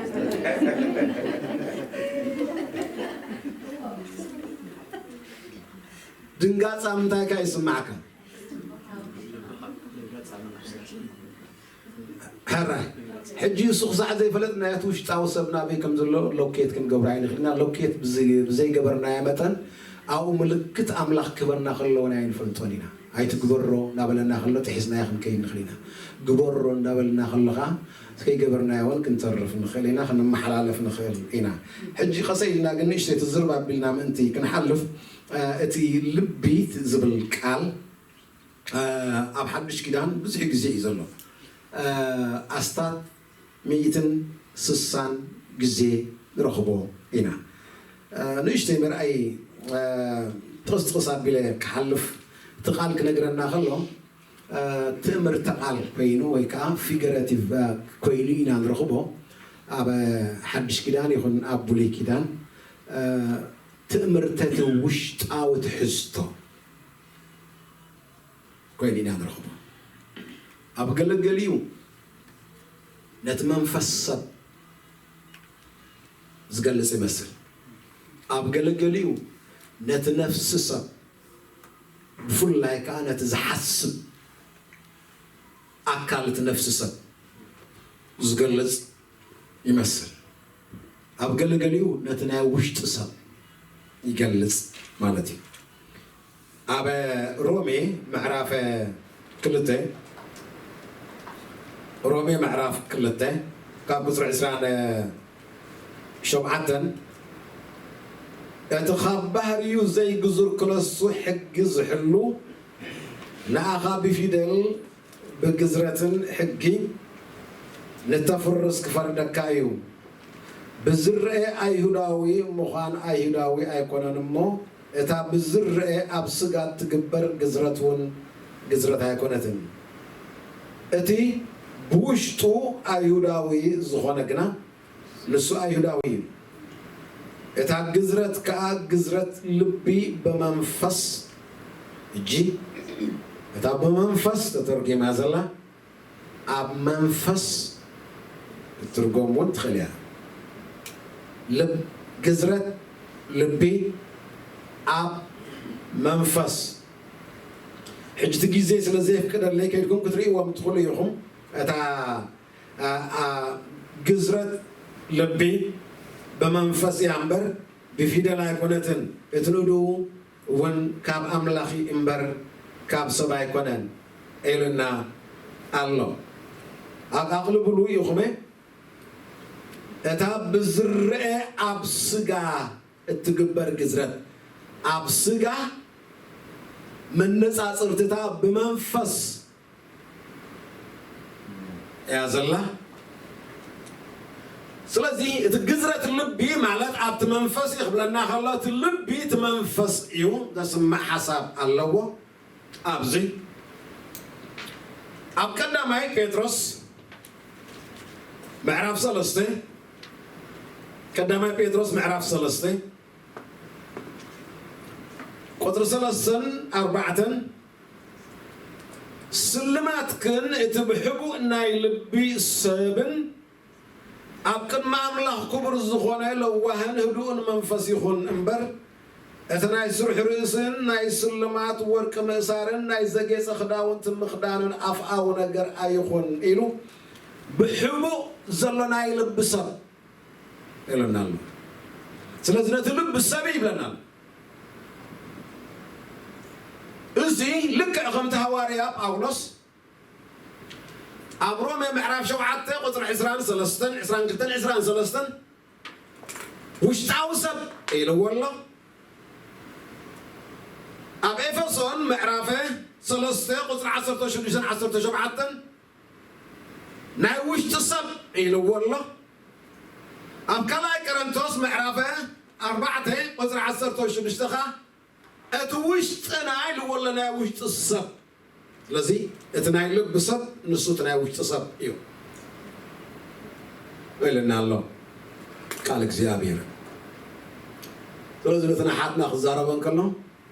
ድንጋጻ ምንታይ ከ ይስማዕካ? ሕራይ፣ ሕጂ እሱ ክሳዕ ዘይፈለጥናዮ እቲ ውሽጣዊ ሰብ ናበይ ከም ዘሎ ሎኬት ክንገብሮ ኣይንኽእል ኢና። ሎኬት ብዘይ-፣ ብዘይገበርናዮ መጠን ኣብኡ ምልክት ኣምላኽ ክህበና ከሎ እውን ኣይንፈልጦን ኢና። ኣይትግበሮ እናበለና ከሎ ጥሒስናዮ ክንከይድ ንኽእል ኢና። ግበሮ እንዳበልና ከሎ ኸዓ ከይገበርናዮ እውን ክንተርፍ ንኽእል ኢና፣ ክንመሓላለፍ ንኽእል ኢና። ሕጂ ቀሰ ኢልና ግን ንእሽተይ ትዝርብ ኣቢልና ምእንቲ ክንሓልፍ፣ እ፣ እቲ ልቢ ዝብል ቃል፣ እ፣ ኣብ ሓድሽ ኪዳን ብዙሕ ግዜ እዩ ዘሎ። እ፣ ኣስታት ሚእትን ስሳን ግዜ ንረኽቦ ኢና። እ፣ ንእሽተይ መርኣይ፣ እ፣ ጥቕስ ጥቕስ ኣቢለ ክሓልፍ እቲ ቃል ክነግረና ከሎ፣ እ፣ ትእምርተ ቃል ኮይኑ ወይ ከዓ ፊገራቲቭ፣ እ፣ ኮይኑ ኢና ንረኽቦ። ኣብ ሓድሽ ኪዳን ይኹን ኣብ ብሉይ ኪዳን፣ እ፣ ትእምርተ እቲ ውሽጣዊ ትሕዝቶ ኮይኑ ኢና ንረኽቦ። ኣብ ገለገሊኡ ነቲ መንፈስ ሰብ ዝገልጽ ይመስል። ኣብ ገለገሊኡ ነቲ ነፍሲ ሰብ፣ ብፍላይ ከኣ ነቲ ዝሓስብ ኣካል እቲ ነፍሲ ሰብ ዝገልጽ ይመስል። ኣብ ገለገሊኡ ነቲ ናይ ውሽጢ ሰብ ይገልጽ ማለት እዩ። ኣብ ሮሜ ምዕራፍ ክልተ፣ ሮሜ ምዕራፍ ክልተ ካብ ቁጽሪ ዕስራን ሸውዓተን፣ እቲ ካብ ባህሪኡ ዘይግዙር ክነሱ ሕጊ ዝሕሉ፣ ንኣኻ ብፊደል ብግዝረትን ሕጊ ንተፍርስ ክፈርደካ እዩ። ብዝረአ ኣይሁዳዊ ምዃን ኣይሁዳዊ ኣይኮነን እሞ፣ እታ ብዝረአ ኣብ ስጋ እትግበር ግዝረት እውን ግዝረት ኣይኮነትን። እቲ ብውሽጡ ኣይሁዳዊ ዝኾነ ግና ንሱ ኣይሁዳዊ እዩ። እታ ግዝረት ከኣ ግዝረት ልቢ ብመንፈስ፣ እጂ እታ ብመንፈስ ተተርጒማ ዘላ ኣብ መንፈስ ክትትርጎም እውን ትኽእል እያ። ልብ-፣ ግዝረት ልቢ ኣብ መንፈስ። ሕጂ እቲ ግዜ ስለ ዘየፍቅደለይ ከይድኩም ክትርእይዎም ትኽእሉ ኢኹም። እታ፣ ኣ፣ ኣ፣ ግዝረት ልቢ ብመንፈስ እያ እምበር ብፊደል ኣይኮነትን። እቲ ንእዱ እውን ካብ ኣምላኽ እዩ እምበር ካብ ሰብ ኣይኮነን ኢሉና ኣሎ። ኣቃቕልብሉ ኢኹመ እታ ብዝረአ ኣብ ስጋ እትግበር ግዝረት፣ ኣብ ስጋ መነጻጽርትታ ብመንፈስ እያ ዘላ። ስለዚ እቲ ግዝረት ልቢ ማለት ኣብቲ መንፈስ እዩ ክብለና ከሎ፣ እቲ ልቢ እቲ መንፈስ እዩ ዘስምዕ ሓሳብ ኣለዎ። ኣብዚ ኣብ ቀዳማይ ጴጥሮስ ምዕራፍ ሰለስተ፣ ቀዳማይ ጴጥሮስ ምዕራፍ ሰለስተ ቁጽሪ ሰለስተን ኣርባዕተን፣ ስልማትክን እቲ ብሕቡእ ናይ ልቢ ሰብን ኣብ ቅድሚ ኣምላኽ ክቡር ዝኾነ ለዋህን ህዱእን መንፈስ ይኹን እምበር፣ እቲ ናይ ስርሑ ርእስን ናይ ስልማት ወርቂ ምእሳርን ናይ ዘጌጸ ክዳውንቲ ምኽዳንን ኣፍኣዊ ነገር ኣይኹን ኢሉ ብሕቡእ ዘሎ ናይ ልቢ ሰብ ኢለና ኣሎ። ስለዚ ነቲ ልቢ ሰብ ይብለና ኣሎ። እዚ ልክዕ ከምቲ ሃዋርያ ጳውሎስ ኣብ ሮሜ ምዕራፍ ሸውዓተ ቁጽሪ ዕስራን ሰለስተን፣ ዕስራን ክልተን ዕስራን ሰለስተን ውሽጣዊ ሰብ ኢልዎ ኣሎ። ኣብ ኤፌሶን ምዕራፈ ሰለስተ ቁጽሪ ዓሰርተ ሽዱሽተን ዓሰርተ ሸውዓተን ናይ ውሽጢ ሰብ ኢልዎ ኣሎ። ኣብ ካልኣይ ቆሮንቶስ ምዕራፈ ኣርባዕተ ቁጽሪ ዓሰርተ ሽዱሽተ ኸኣ እቲ ውሽጥና ኢልዎ ኣሎ፣ ናይ ውሽጢ ሰብ። ስለዚ እቲ ናይ ልቢ ሰብ ንሱ እቲ ናይ ውሽጢ ሰብ እዩ። ኢልና ኣሎ ቃል እግዚኣብሔር። ስለዚ ነቲ ንሓትና ክዛረበ እንከሎ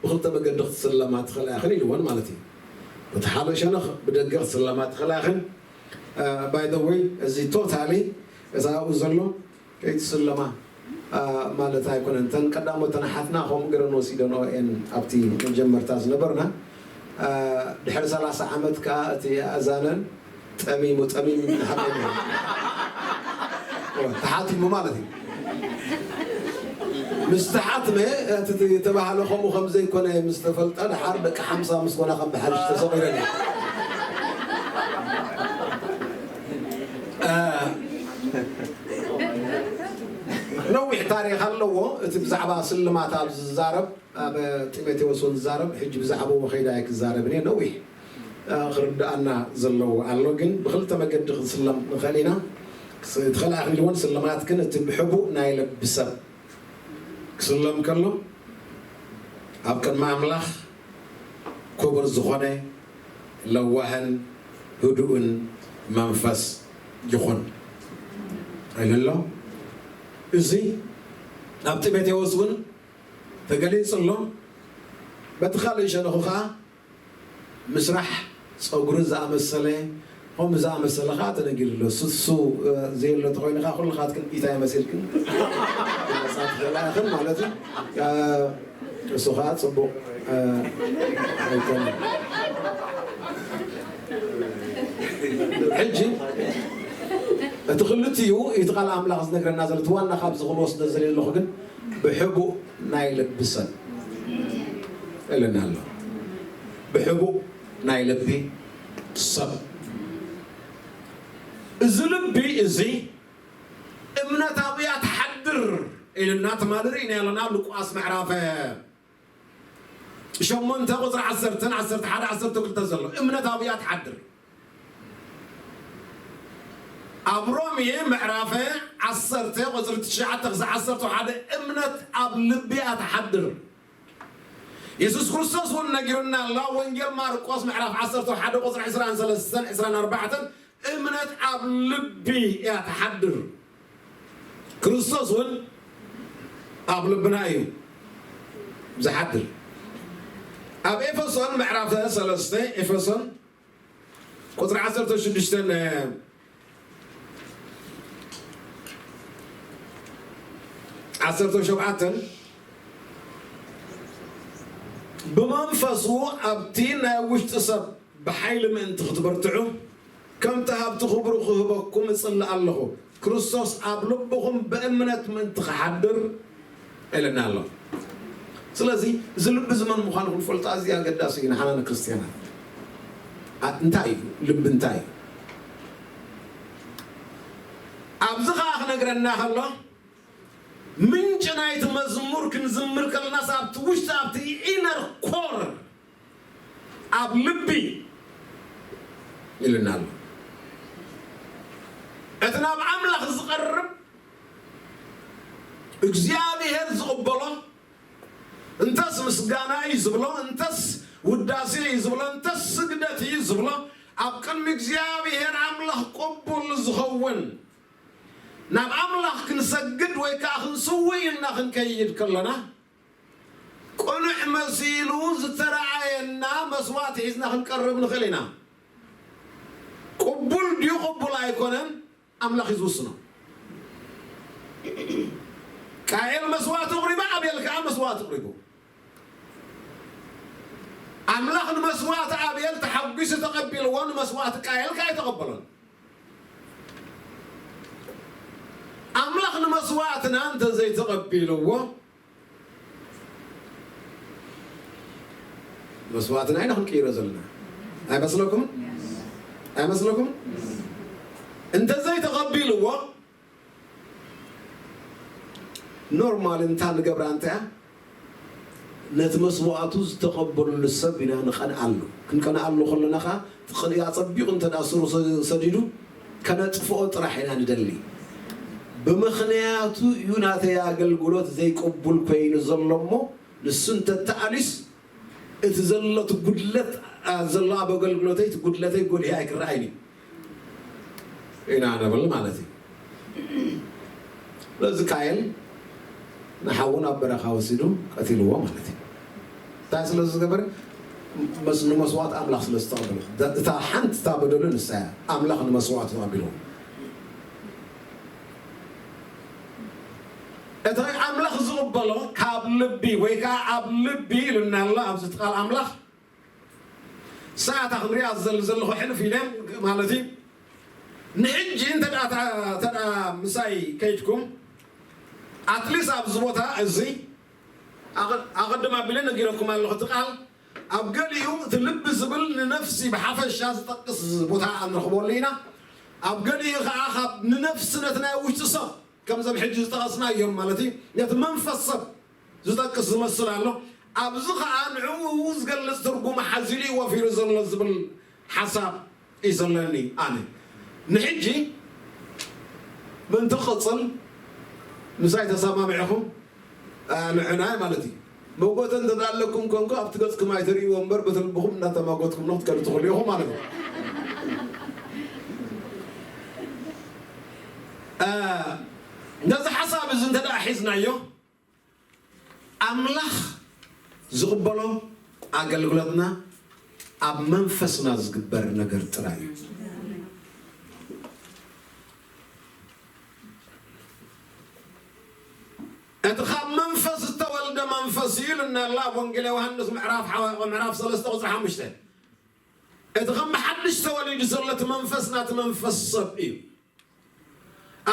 ብክልተ መገዲ ክትስለማ ትኽእላ ኢኽን ኢልወን ማለት እዩ። በቲ ሓደ ሸነኽ ብደገ ክትስለማ ትኽእላ ኢኽን። ባይ ዘ ወይ እዚ ቶታሊ እዛ ኣብኡ ዘሎ ከይትስለማ ማለት ኣይኮነን። እተን ቀዳሞት ኣሓትና ከምኡ ገረን ወሲደንኦ እየን ኣብቲ መጀመርታ ዝነበርና። ድሕሪ ሰላሳ ዓመት ከኣ እቲ ኣእዛነን ጠሚሙ ጠሚሙ ሓሚሙ ተሓቲሙ ማለት እዩ። ምስ ተሓትመ እቲ ተባህለ ከምኡ ከም ዘይኮነ ምስ ተፈልጠ ድሓር ደቂ ሓምሳ ምስ ኮና ከም ብሓድሽ ተሰቒረን እየ። ነዊሕ ታሪኽ ኣለዎ። እቲ ብዛዕባ ስልማት ኣብ ዝዛረብ ኣብ ጢሞቴዎስ እውን ዝዛረብ ሕጂ ብዛዕባኡ ከይዳ እየ ክዛረብ እየ። ነዊሕ ክርድኣና ዘለዎ ኣሎ፣ ግን ብክልተ መገዲ ክንስለም ንኽእል ኢና። እቲ ኸልኣ ክንዲ እውን ስልማት ግን እቲ ብሕቡእ ናይ ልቢ ሰብ ክስለም ከሎ ኣብ ቅድሚ ኣምላኽ ክቡር ዝኾነ ለዋህን ህዱእን መንፈስ ይኹን ኢሉ ኣሎ። እዚ ኣብ ጢሞቴዎስ እውን ተገሊጹ ኣሎ። በቲ ካልእ ሸነኹ ኸዓ ምስራሕ ጸጉሪ ዝኣመሰለ፣ ከምኡ ዝኣመሰለ ኸዓ ተነጊሩ ኣሎ። ስሱ ዘየሎ ተኾይኑ ኸዓ ኩልኻትክን ኢታይ መሲልክን መጻ ትኽእላ ኢኽን ማለት እዩ። እሱ ኸዓ ጽቡቕ ኣይኮነን። ሕጂ እቲ ክልቲኡ እቲ ቃል ኣምላኽ ዝነግረና ዘሎ እቲ ዋና ካብዚ ክንወስዶ ዘለ ኣለኹ ግን ብሕቡእ ናይ ልቢ ሰብ እልና ኣሎ። ብሕቡእ ናይ ልቢ ሰብ። እዚ ልቢ እዚ እምነት ኣብያ ትሓድር ኢልና ትማሊ ርኢና ኣለና። ሉቃስ ምዕራፈ ሸሞንተ ቁፅሪ ዓሰርተን ዓሰርተ ሓደ ዓሰርተ ክልተ ዘሎ እምነት ኣብያ ትሓድር። ኣብ ሮሜ ምዕራፈ ዓሰርተ ቁፅሪ ትሽዓተ ክሳዕ ዓሰርተ ሓደ እምነት ኣብ ልቢ እያ ትሓድር። የሱስ ክርስቶስ እውን ነጊሩና ኣሎ። ወንጌል ማርቆስ ምዕራፍ ዓሰርተ ሓደ ቁፅሪ ዕስራን ሰለስተን ዕስራን ኣርባዕተን እምነት ኣብ ልቢ እያ ትሓድር። ክርስቶስ እውን ኣብ ልብና እዩ ዝሓድር። ኣብ ኤፌሶን ምዕራፍ ሰለስተ ኤፌሶን ቁፅሪ ዓሰርተ ሽዱሽተን ዓሰርተ ሸውዓተን ብመንፈሱ ኣብቲ ናይ ውሽጢ ሰብ ብሓይሊ ምእንቲ ክትበርትዑ ከምቲ ሃብቲ ክብሩ ክህበኩም እጽሊ ኣለኹ። ክርስቶስ ኣብ ልብኹም ብእምነት ምእንቲ ክሓድር ኢልና ኣሎ። ስለዚ እዚ ልቢ እዚ መን ምዃኑ ክንፈልጦ ኣዝዩ ኣገዳሲ እዩ ንሓና ንክርስትያናት። እንታይ እዩ ልቢ? እንታይ እዩ? ኣብዚ ኸዓ ክነግረና ከሎ ምንጭ ናይቲ መዝሙር ክንዝምር ከለናስ ኣብቲ ውሽጢ ኣብቲ ኢነር ኮር ኣብ ልቢ ኢልና ኣሎ። እቲ ናብ ኣምላኽ ዝቐርብ እግዚኣብሔር ዝቕበሎ እንተስ ምስጋና እዩ ዝብሎ፣ እንተስ ውዳሴ እዩ ዝብሎ፣ እንተስ ስግደት እዩ ዝብሎ፣ ኣብ ቅድሚ እግዚኣብሔር ኣምላኽ ቅቡል ዝኸውን ናብ ኣምላኽ ክንሰግድ ወይ ከዓ ክንስውእ ኢልና ክንከይድ ከለና ቅኑዕ መሲሉ ዝተረኣየና መስዋእቲ ሒዝና ክንቀርብ ንኽእል ኢና። ቅቡል ድዩ ቅቡል ኣይኮነን ኣምላኽ እዩ ዝውስኖ። ቃኤል መስዋእቲ ኣቕሪቡ፣ ኣቤል ከዓ መስዋእቲ ኣቕሪቡ። ኣምላኽ ንመስዋእቲ ኣቤል ተሓጒሱ ተቐቢልዎ፣ ንመስዋእቲ ቃኤል ከዓ ኣይተቐበሎን። ኣምላኽ ንመስዋእትና እንተዘይተቐቢልዎ መስዋእትና ኢና ክንቅይሮ ዘለና። ኣይመስለኩምን? ኣይመስለኩምን? እንተዘይተቐቢልዎ ኖርማል እንታ ንገብራ እንታይ እያ? ነቲ መስዋእቱ ዝተቐበለሉ ሰብ ኢና ንቐንኣሉ። ክንቀንኣሉ ከለና ኸዓ እቲ ቅንኢ ኣጸቢቑ እንተ ደኣ ስሩ ሰ- ሰዲዱ ከነጥፍኦ ጥራሕ ኢና ንደሊ። ብምኽንያቱ እዩ ናተይ ኣገልግሎት ዘይቅቡል ኮይኑ ዘሎ እሞ ንሱ እንተተኣልዩስ እቲ ዘሎ እቲ ጉድለት ኣ- ዘሎ ኣብ ኣገልግሎተይ እቲ ጉድለተይ ጎሊሁ ኣይክረኣይን እዩ ኢና ንብል ማለት እዩ። ስለዚ ቃየል ንሓዉ ናብ በረኻ ወሲዱ ቀቲልዎ ማለት እዩ። እንታይ ስለ ዝገበረ? መስ-፣ ንመስዋእቲ ኣምላኽ ስለ ዝተቐበለ። እታ ሓንቲ እታ በደሉ ንሳ እያ። ኣምላኽ ንመስዋእቲ ተቐቢልዎ። እቲ ኣምላኽ ዝቕበሎ ካብ ልቢ ወይ ከዓ ኣብ ልቢ ኢሉና ኣሎ ኣብዚ ቃል ኣምላኽ። ሰዓታ ክንሪኣ ዘል-፣ ዘለኹ ሕልፍ ኢለ ማለት እዩ። ንሕጂ እንተ ደኣ፣ እንተ ደኣ ምሳይ ከይድኩም፣ ኣትሊስ ኣብዚ ቦታ እዚ ኣቐ-፣ ኣቐድም ኣቢለ ነጊረኩም ኣለኹ። እቲ ቃል ኣብ ገሊኡ እቲ ልቢ ዝብል ንነፍሲ ብሓፈሻ ዝጠቅስ ቦታ ንረኽበሉ ኢና። ኣብ ገሊኡ ኸዓ ካብ ንነፍሲ ነቲ ናይ ውሽጢ ሰብ ከምዞም ሕጂ ዝጠቐስናዮም ማለት እዩ፣ ነቲ መንፈስ ሰብ ዝጠቅስ ዝመስል ኣሎ። ኣብዚ ኸዓ ንዕኡ ዝገልጽ ትርጉም ሓዚሉ እዩ ወፊሩ ዘሎ ዝብል ሓሳብ እዩ ዘለኒ ኣነ። ንሕጂ ምእንቲ ክቕጽል ምሳይ ተሰማሚዕኹም፣ ኣ፣ ንዕናይ ማለት እዩ። መጎተ እንተ ኣለኩም ኮንኩ ኣብቲ ገጽኩም ኣይተርእይዎ እምበር በቲ ልብኹም እናተማጎትኩም ነው ክትከዱ ትኽእሉ ኢኹም ማለት እዩ። ኣ፣ ነዚ ሓሳብ እዚ እንተ ደኣ ሒዝናዮ፣ ኣምላኽ ዝቕበሎ ኣገልግሎትና ኣብ መንፈስና ዝግበር ነገር ጥራይ እዩ። እቲ ካብ መንፈስ ዝተወልደ መንፈስ እዩ ኢሉና ኣሎ ኣብ ወንጌል ዮሃንስ ምዕራፍ ሓዋ-፣ ምዕራፍ ሰለስተ ቁጽሪ ሓሙሽተ። እቲ ከም ብሓድሽ ተወሊዱ ዘሎ እቲ መንፈስ ናቲ መንፈስ ሰብ እዩ።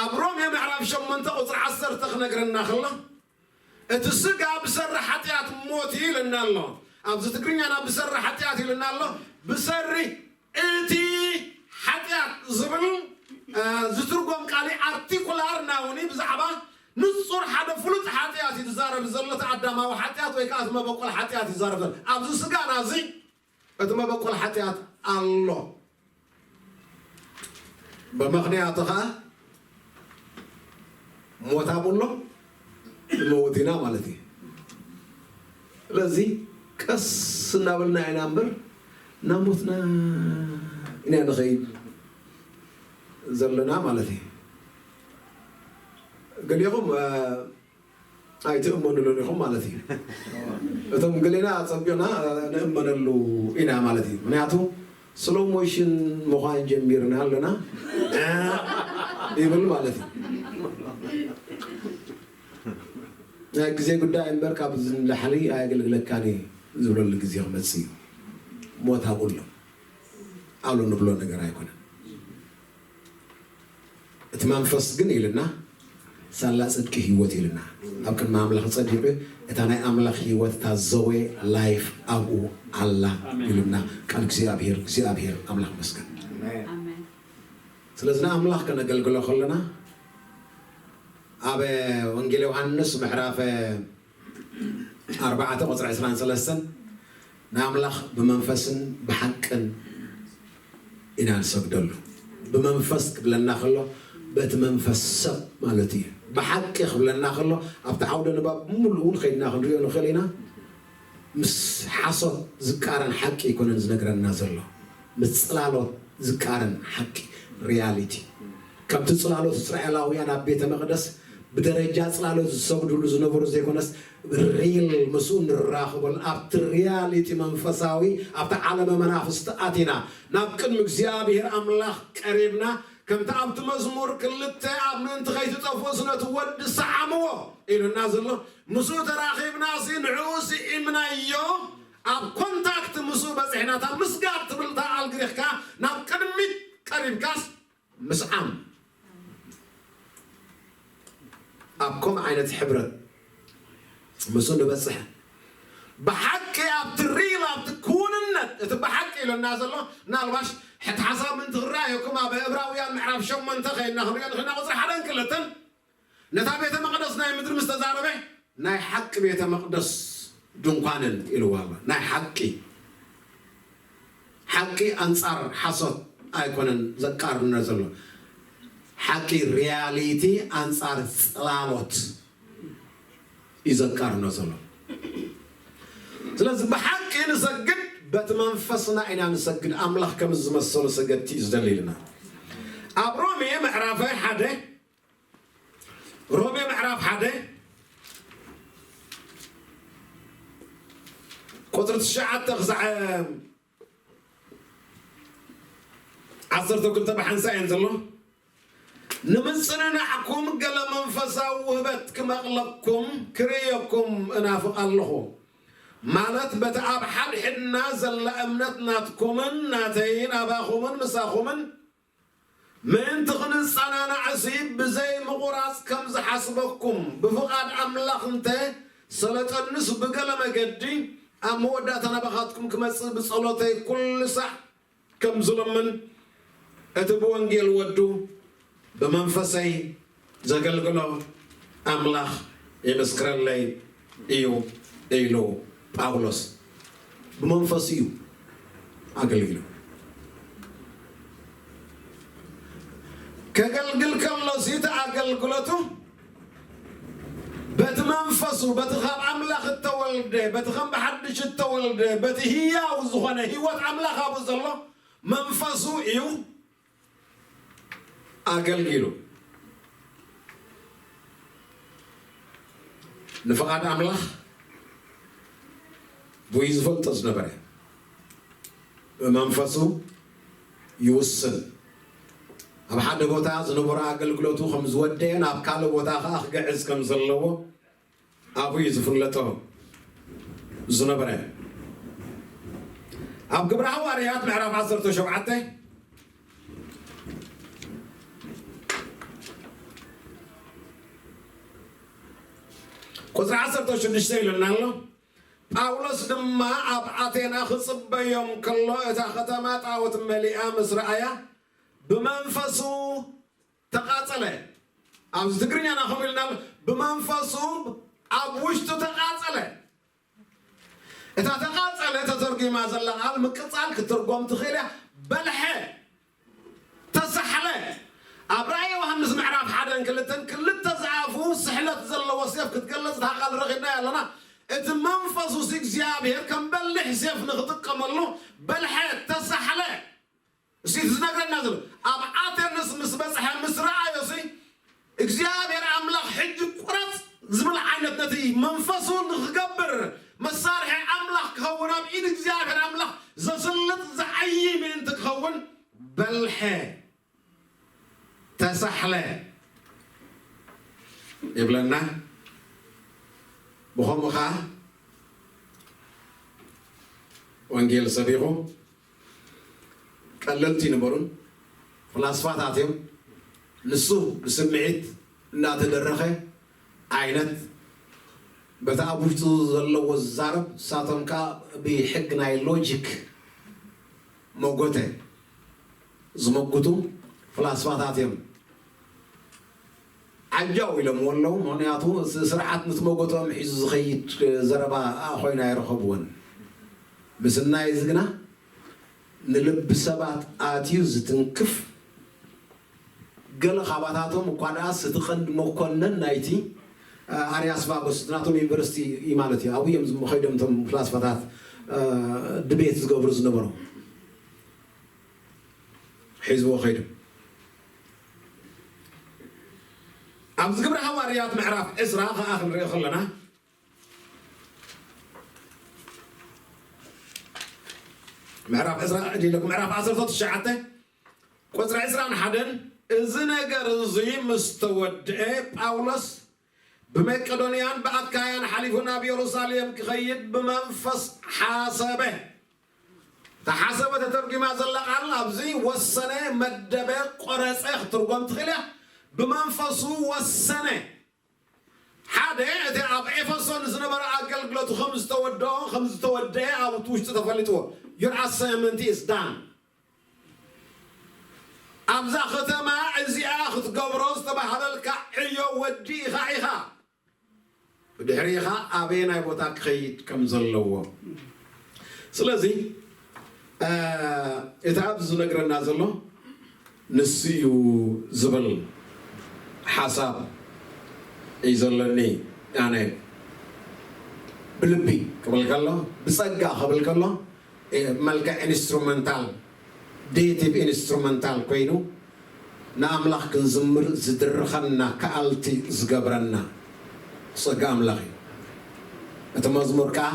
ኣብ ሮሜ ምዕራፍ ሸሞንተ ቁጽሪ ዓሰርተ ክነግረና ከሎ፣ እቲ ስጋ ብሰሪ ሓጢኣት ሞት እዩ ኢልና ኣሎ። ኣብዚ ትግርኛና ብሰሪ ሓጢኣት ኢልና ኣሎ። ብሰሪ እቲ ሓጢኣት ዝብል፣ እ፣ ዝትርጎም ቃል ኣርቲኩላር ናውን ብዛዕባ ንጹር ሓደ ፍሉጥ ሓጢኣት እዩ ዝዛረብ ዘሎ። እቲ ኣዳማዊ ሓጢኣት ወይ ከዓ እቲ መበቆል ሓጢኣት እዩ ዝዛረብ ዘሎ። ኣብዚ ስጋና እዚ እቲ መበቆል ሓጢኣት ኣሎ። ብምኽንያቱ ኸዓ ሞት ኣብኡ ኣሎ፣ ንመውት ኢና ማለት እዩ። ስለዚ ቀስ እናበልና ኢና እምበር ናብ ሞትና ኢና ንኸይድ ዘለና ማለት እዩ። ገሊኹም፣ እ፣ ኣይትእመኑሉን ኢኹም ማለት እዩ። እቶም ገሌና ጸቢቕና ንእመነሉ ኢና ማለት እዩ። ምኽንያቱ ስሎ ሞሽን ምዃን ጀሚርና ኣለና ይብል ማለት እዩ። ናይ ግዜ ጉዳይ እምበር ካብዚ ንላዕሊ ኣየገልግለካን እዩ ዝብለሉ ግዜ ክመጽእ እዩ። ሞት ኣብኡ ኣሎ። ኣብኡ ንብሎ ነገር ኣይኮነን። እቲ መንፈስ ግን ኢልና ሳላ ጽድቂ ህይወት ኢልና ኣብ ቅድሚ ኣምላኽ ጸዲቑ እታ ናይ ኣምላኽ ህይወት እታ ዘወ ላይፍ ኣብኡ ኣላ ኣሜን። ኢልና ቃል እግዚኣብሔር እግዚኣብሔር ኣምላኽ መስገን። ኣሜን። ስለዚ ንኣምላኽ ከነገልግሎ ከለና ኣብ ወንጌል ዮሃንስ ምዕራፍ ኣርባዕተ ቁጽሪ ዕስራን ሰለስተን ንኣምላኽ ብመንፈስን ብሓቅን ኢና ንሰግደሉ። ብመንፈስ ክብለና ከሎ በቲ መንፈስ ሰብ ማለት እዩ። ብሓቂ ክብለና ከሎ ኣብቲ ዓውደ ንባብ ብምሉኡ እውን ከይድና ክንሪኦ ንኽእል ኢና። ምስ ሓሶት ዝቃረን ሓቂ ኣይኮነን ዝነግረና ዘሎ። ምስ ጽላሎት ዝቃረን ሓቂ ሪያሊቲ። ከምቲ ጽላሎት እስራኤላውያን ኣብ ቤተ መቕደስ ብደረጃ ጽላሎት ዝሰግዱሉ ዝነበሩ ዘይኮነስ ሪል ምስኡ ንራኽበሉ ኣብቲ ሪያሊቲ መንፈሳዊ ኣብቲ ዓለመ መናፍስቲ ኣቲና ናብ ቅድሚ እግዚኣብሔር ኣምላኽ ቀሪብና ከምቲ ኣብቲ መዝሙር ክልተ ኣብ ምእንቲ ከይትጠፍኡስ ነቲ ወዲ ሰዓምዎ ኢሉና ዘሎ ምስኡ ተራኺብናሲ ንዕኡ ስኢምናዮ ኣብ ኮንታክት ምስኡ በጺሕና እታ ምስጋድ ትብል እታ ቃል ግሪኽካ ናብ ቅድሚት ቀሪብካስ ምስዓም ኣብ ከምኡ ዓይነት ሕብረት ምስኡ ንበጽሕ። ብሓቂ ኣብቲ ሪል ኣብቲ ክውንነት እቲ ብሓቂ ኢሉና ዘሎ ምናልባሽ ሕቲ ሓሳብ ምእንቲ ክረኣየኩም ኣብ እብራውያን ምዕራፍ ሸሞንተ ከይድና ክንሪኦ ንኽእልና ቁፅሪ ሓደን ክልተን ነታ ቤተ መቕደስ ናይ ምድሪ ምስ ተዛረበ ናይ ሓቂ ቤተ መቕደስ ድንኳንን ኢልዋ ኣሎ። ናይ ሓቂ ሓቂ ኣንጻር ሓሶት ኣይኮነን ዘቃርነ ዘሎ። ሓቂ ሪያሊቲ ኣንጻር ጽላሎት እዩ ዘቃርኖ ዘሎ። ስለዚ ብሓቂ ንሰግድ በቲ መንፈስና ኢና ንሰግድ። ኣምላኽ ከም ዝመሰሉ ሰገድቲ እዩ ዝደሊ ኢልና ኣብ ሮሜ ምዕራፈ ሓደ ቁፅሪ ትሽዓተ ክሳዕ ዓሰርተ ክልተ ብሓንሳእ እየን ዘሎ። ንምጽንናዕኩም ገለ መንፈሳዊ ውህበት ክመቕለኩም ክርእየኩም እናፍቕ ኣለኹ። ማለት በቲ ኣብ ሓድሕድና ዘላ እምነት ናትኩምን ናተይን ኣባኹምን ምሳኹምን ምእንቲ ክንጸናናዕሲ ብዘይ ምቑራጽ ከም ዝሓስበኩም ብፍቓድ ኣምላኽ እንተ ሰለጠንስ ብገለ መገዲ ኣብ መወዳእታ ናባኻትኩም ክመጽእ ብጸሎተይ ኩሉ ሳዕ ከም ዝለምን እቲ ብወንጌል ወዱ ብመንፈሰይ ዘገልግሎ ኣምላኽ ይምስክረለይ እዩ ኢሉ ጳውሎስ ብመንፈሱ እዩ ኣገልጊሉ። ከገልግል ከሎ እቲ ኣገልግሎቱ በቲ መንፈሱ በቲ ካብ ኣምላኽ እተወልደ በቲ ከም ብሓድሽ እተወልደ በቲ ህያው ዝኾነ ህይወት ኣምላኽ ኣብኡ ዘሎ መንፈሱ እዩ ኣገልጊሉ። ንፍቓድ ኣምላኽ ብኡ ዝፈልጦ ዝነበረ ብመንፈሱ ይውስን። ኣብ ሓደ ቦታ ዝነበረ ኣገልግሎቱ ከም ዝወደአ ናብ ካልእ ቦታ ከኣ ክግዕዝ ከም ዘለዎ ኣብኡ እዩ ዝፍለጦ ዝነበረ። ኣብ ግብረ ሃዋርያት ምዕራፍ ዓሰርተ ሸውዓተ ቁፅሪ ዓሰርተ ሽዱሽተ ኢሉና ኣሎ። ጳውሎስ ድማ ኣብ ኣቴና ክጽበዮም ከሎ እታ ከተማ ጣዖት መሊኣ ምስ ረኣያ ብመንፈሱ ተቓጸለ። ኣብዚ ትግርኛና ከምኡ ኢልና ኣሎ፣ ብመንፈሱ ኣብ ውሽጡ ተቓጸለ። እታ ተቓጸለ ተተርጒማ ዘላ ቃል ምቅጻል ክትርጎም ትኽእል እያ። በልሐ፣ ተሳሕለ። ኣብ ራእይ ዮሃንስ ምዕራፍ ሓደን ክልተን ክልተ ዝኣፉ ስሕለት ዘለዎ ሴፍ ክትገልጽ እታ ቃል ረኺብናያ ኣለና። እቲ መንፈሱስ እግዚኣብሔር ከም በሊሕ ሴፍ ንኽጥቀመሉ በልሐ፣ ተሳሕለ። እዚ ዝነግረና ዘሎ ኣብ ኣቴንስ ምስ በጽሐ ምስ ረኣዮ ሲ እግዚኣብሔር ኣምላኽ ሕጂ ቁረጽ ዝብል ዓይነት ነቲ መንፈሱ ንኽገብር መሳርሒ ኣምላኽ ክኸውን ኣብ ኢድ እግዚኣብሔር ኣምላኽ ዘስልጥ ዝዓዪ ምእንቲ ክኸውን በልሐ ተሳሕለ ይብለና። ብኸምኡ ኸዓ ወንጌል ሰቢኹ ቀለልቲ ነበሩን ፍላስፋታት እዮም። ንሱ ብስምዒት እናተደረኸ ዓይነት በቲ ኣብ ውሽጡ ዘለዎ ዝዛረብ ንሳቶም ከዓ ብሕግ ናይ ሎጂክ መጎተ ዝመጉቱ ፍላስፋታት እዮም። ዓጃው ኢሎምዎ ኣለዉ። ምኽንያቱ ስርዓት ንትመጎትኦም ሒዙ ዝኸይድ ዘረባ ኮይና ኣይረኸብዎን። ምስናይ እዚ ግና ንልቢ ሰባት ኣትዩ ዝትንክፍ ገለ ካባታቶም እኳ ደኣስ እቲ ቀንዲ መኮነን ናይቲ ኣርያስፋጎስ ናቶም ዩኒቨርሲቲ እዩ ማለት እዩ ኣብኡ እዮም ከይዶም እቶም ፍላስፋታት ድቤት ዝገብሩ ዝነበሩ ሒዝዎ ከይዱ ኣብዚ ግብረ ሃዋርያት ምዕራፍ ዕስራ ከዓ ክንሪኦ ከለና ምዕራፍ ዕስራ ዕዲለኩም ምዕራፍ ዓሰርተ ትሽዓተ ቁፅሪ ዕስራን ሓደን እዚ ነገር እዚ ምስ ተወድአ ጳውሎስ ብመቄዶንያን ብኣካያን ሓሊፉ ናብ የሩሳሌም ክኸይድ ብመንፈስ ሓሰበ። ተሓሰበ ተተርጒማ ዘላ ቃል ኣብዚ ወሰነ፣ መደበ፣ ቆረፀ ክትርጎም ትኽእል እያ። ብመንፈሱ ወሰነ። ሓደ እቲ ኣብ ኤፌሶን ዝነበረ ኣገልግሎቱ ከም ዝተወደኦ ከም ዝተወደአ ኣብቲ ውሽጢ ተፈሊጥዎ your assignment is done። ኣብዛ ከተማ እዚኣ ክትገብሮ ዝተባህለልካ ዕዮ ወዲእኻ ኢኻ። ብድሕሪኻ ኣበየናይ ቦታ ክኸይድ ከም ዘለዎ። ስለዚ እቲ ኣብዚ ዝነግረና ዘሎ ንሱ እዩ ዝብል ሓሳብ እዩ ዘለኒ። ኣነ ብልቢ ክብል ከሎ ብፀጋ ክብል ከሎ መልክዕ ኢንስትሩመንታል ዴቲቭ ኢንስትሩመንታል ኮይኑ ንኣምላኽ ክንዝምር ዝድርኸና ከኣልቲ ዝገብረና ጸጋ ኣምላኽ እዩ። እቲ መዝሙር ከኣ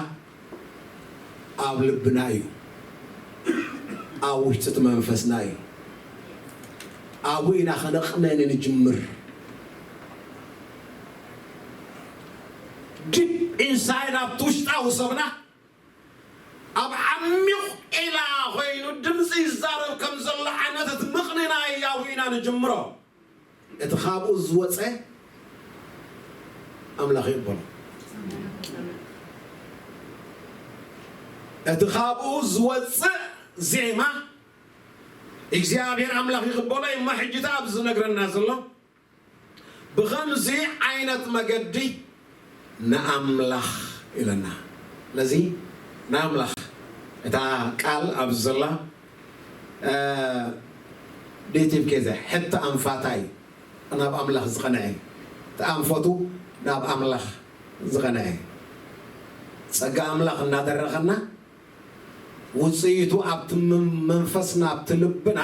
ኣብ ልብና እዩ። ኣብ ውሽጢ እቲ መንፈስና እዩ። ኣብኡ ኢና ከነቕነን ንጅምር። ዲፕ ኢንሳይድ ኣብቲ ውሽጣዊ ሰብና ኣብ ዓሚቕ ዒላ ኮይኑ ድምፂ ይዛረብ ከም ዘሎ ዓይነት እቲ ምቕንናይ ኣብኡ ኢና ንጅምሮ። እቲ ካብኡ ዝወፀ ኣምላኽ ይቕበሎ። እቲ ካብኡ ዝወፅእ ዜማ እግዚኣብሔር ኣምላኽ ይቕበሎ እዩ። እማ ሕጂ እቲ ኣብዚ ዝነግረና ዘሎ ብኸምዚ ዓይነት መገዲ ንኣምላኽ ኢለና። ስለዚ ንኣምላኽ እታ ቃል ኣብዚ ዘላ ዴቲቭ ኬዘ ሕቲ ኣንፋታይ ናብ ኣምላኽ ዝቐንዐ፣ እቲ ኣንፈቱ ናብ ኣምላኽ ዝቐንዐ፣ ጸጋ ኣምላኽ እናደረኸና ውፅኢቱ ኣብቲ መ-፣ መንፈስና ኣብቲ ልብና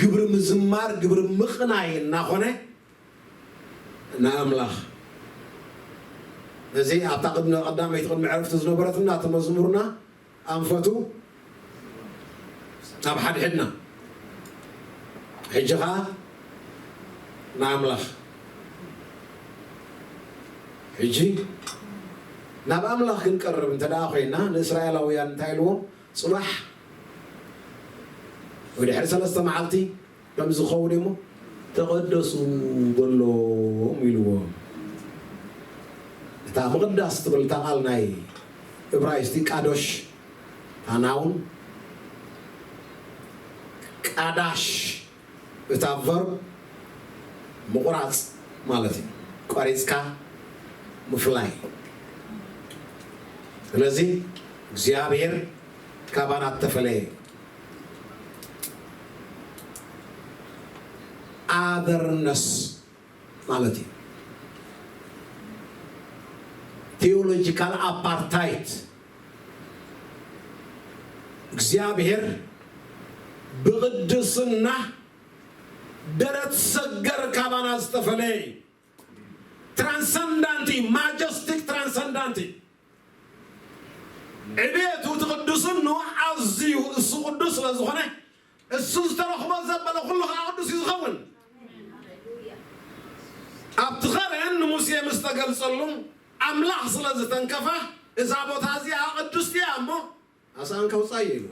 ግብሪ ምዝማር ግብሪ ምቕናይ እናኾነ ንኣምላኽ እዚ ኣብታ ቅድሚ ቀዳመይቲ ቅድሚ ዕረፍቲ ዝነበረትና እቲ መዝሙርና ኣንፈቱ ኣብ ሓድሕድና ሕጂ ኸዓ ንኣምላኽ ሕጂ ናብ ኣምላኽ ክንቀርብ እንተ ደኣ ኮይና ንእስራኤላውያን እንታይ ኢልዎም? ጽባሕ ወይ ድሕሪ ሰለስተ መዓልቲ ከም ዝኸውን እሞ ተቐደሱ በሎም ኢልዎም። እታ ምቕዳስ ትብል እታ ቃል ናይ እብራይስጢ ቃዶሽ ታናውን ቃዳሽ እታ ቨርብ ምቑራጽ ማለት እዩ። ቆሪጽካ ምፍላይ። ስለዚ እግዚኣብሔር ካባና እተፈለየ ኣደርነስ ማለት እዩ። ቴዎሎጂካል ኣፓርታይት እግዚኣብሔር ብቕድስና ደረት ሰገር ካባና ዝተፈለየ እዩ። ትራንሰንዳንት እዩ። ማጀስቲክ ትራንሰንዳንት እዩ። ዕቤቱ እቲ ቅዱስኑ ኣዝዩ እሱ ቅዱስ ስለ ዝኾነ እሱ ዝተረኽቦ ዘበለ ኩሉ ከዓ ቅዱስ እዩ ዝኸውን። ኣብቲ ኸረን ንሙሴ ምስ ተገልጸሉ ኣምላኽ ስለ ዝተንከፈ እዛ ቦታ እዚኣ ቅድስቲ እያ እሞ ኣስኣን ከውፃእ ኢሉ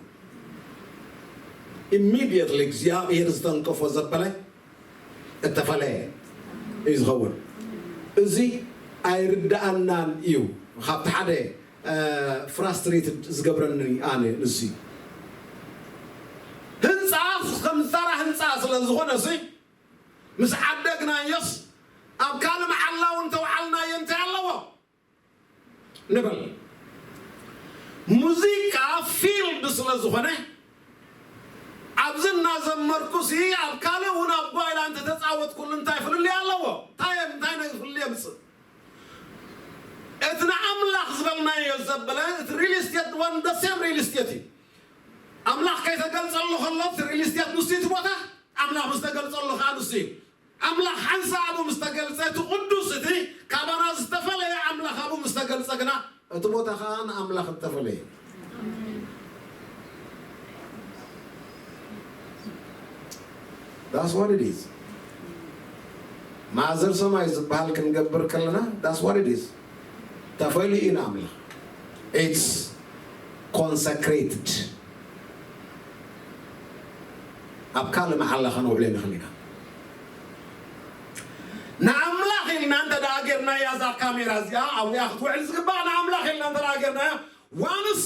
ኢሚድየትሊ እግዚኣብሔር ዝተንከፎ ዘበለ እተፈለየ እዩ ዝኸውን። እዚ ኣይርዳኣናን እዩ። ካብቲ ሓደ ፍራስትሬትድ ዝገብረኒ ኣነ ንሱ እዩ። ህንፃ ከም ተራ ህንፃ ስለ ዝኾነ ሲ ምስ ዓደግናዮስ ኣብ ካልእ መዓላ እውን ተውዓልናዮ እንታይ ኣለዎ ንብል። ሙዚቃ ፊልድ ስለ ዝኾነ ኣብዚ እናዘመርኩ ሲ ኣብ ካልእ እውን ኣብ ጓይላ እንተተፃወትኩሉ እንታይ ፍልልይ ኣለዎ? እንታይ እንታይ ናይ ፍልልይ የምፅእ? እቲ ንኣምላኽ ዝበልናዮ ዘበለ እቲ ሪል ስቴት ወን ደ ሴም ሪል ስቴት እዩ። ኣምላኽ ከይተገልጸሉ ከሎ እቲ ሪል ስቴት ንሱ እዩ እቲ ቦታ፣ ኣምላኽ ምስ ተገልጸሉ ከዓ ንሱ እዩ። ኣምላኽ ሓንሳእ ኣብኡ ምስ ተገልጸ እቲ ቅዱስ እቲ ካባና ዝተፈለየ ኣምላኽ ኣብኡ ምስ ተገልጸ ግና እቲ ቦታ ከዓ ንኣምላኽ እተፈለየ። That's what it is. ማእዘር ሰማይ ዝበሃል ክንገብር ከለና that's what it is። ተፈልዩ ኢና ኣምላኽ። It's consecrated። ኣብ ካልእ መዓላ ከነውዕሎ ንኽእል ኢና። ንኣምላኽ ኢልና እንተ ደኣ ጌርናያ እዛ ካሜራ እዚኣ ኣብዚኣ ክትውዕል ዝግባእ ንኣምላኽ ኢልና እንተ ደኣ ጌርናያ ዋንስ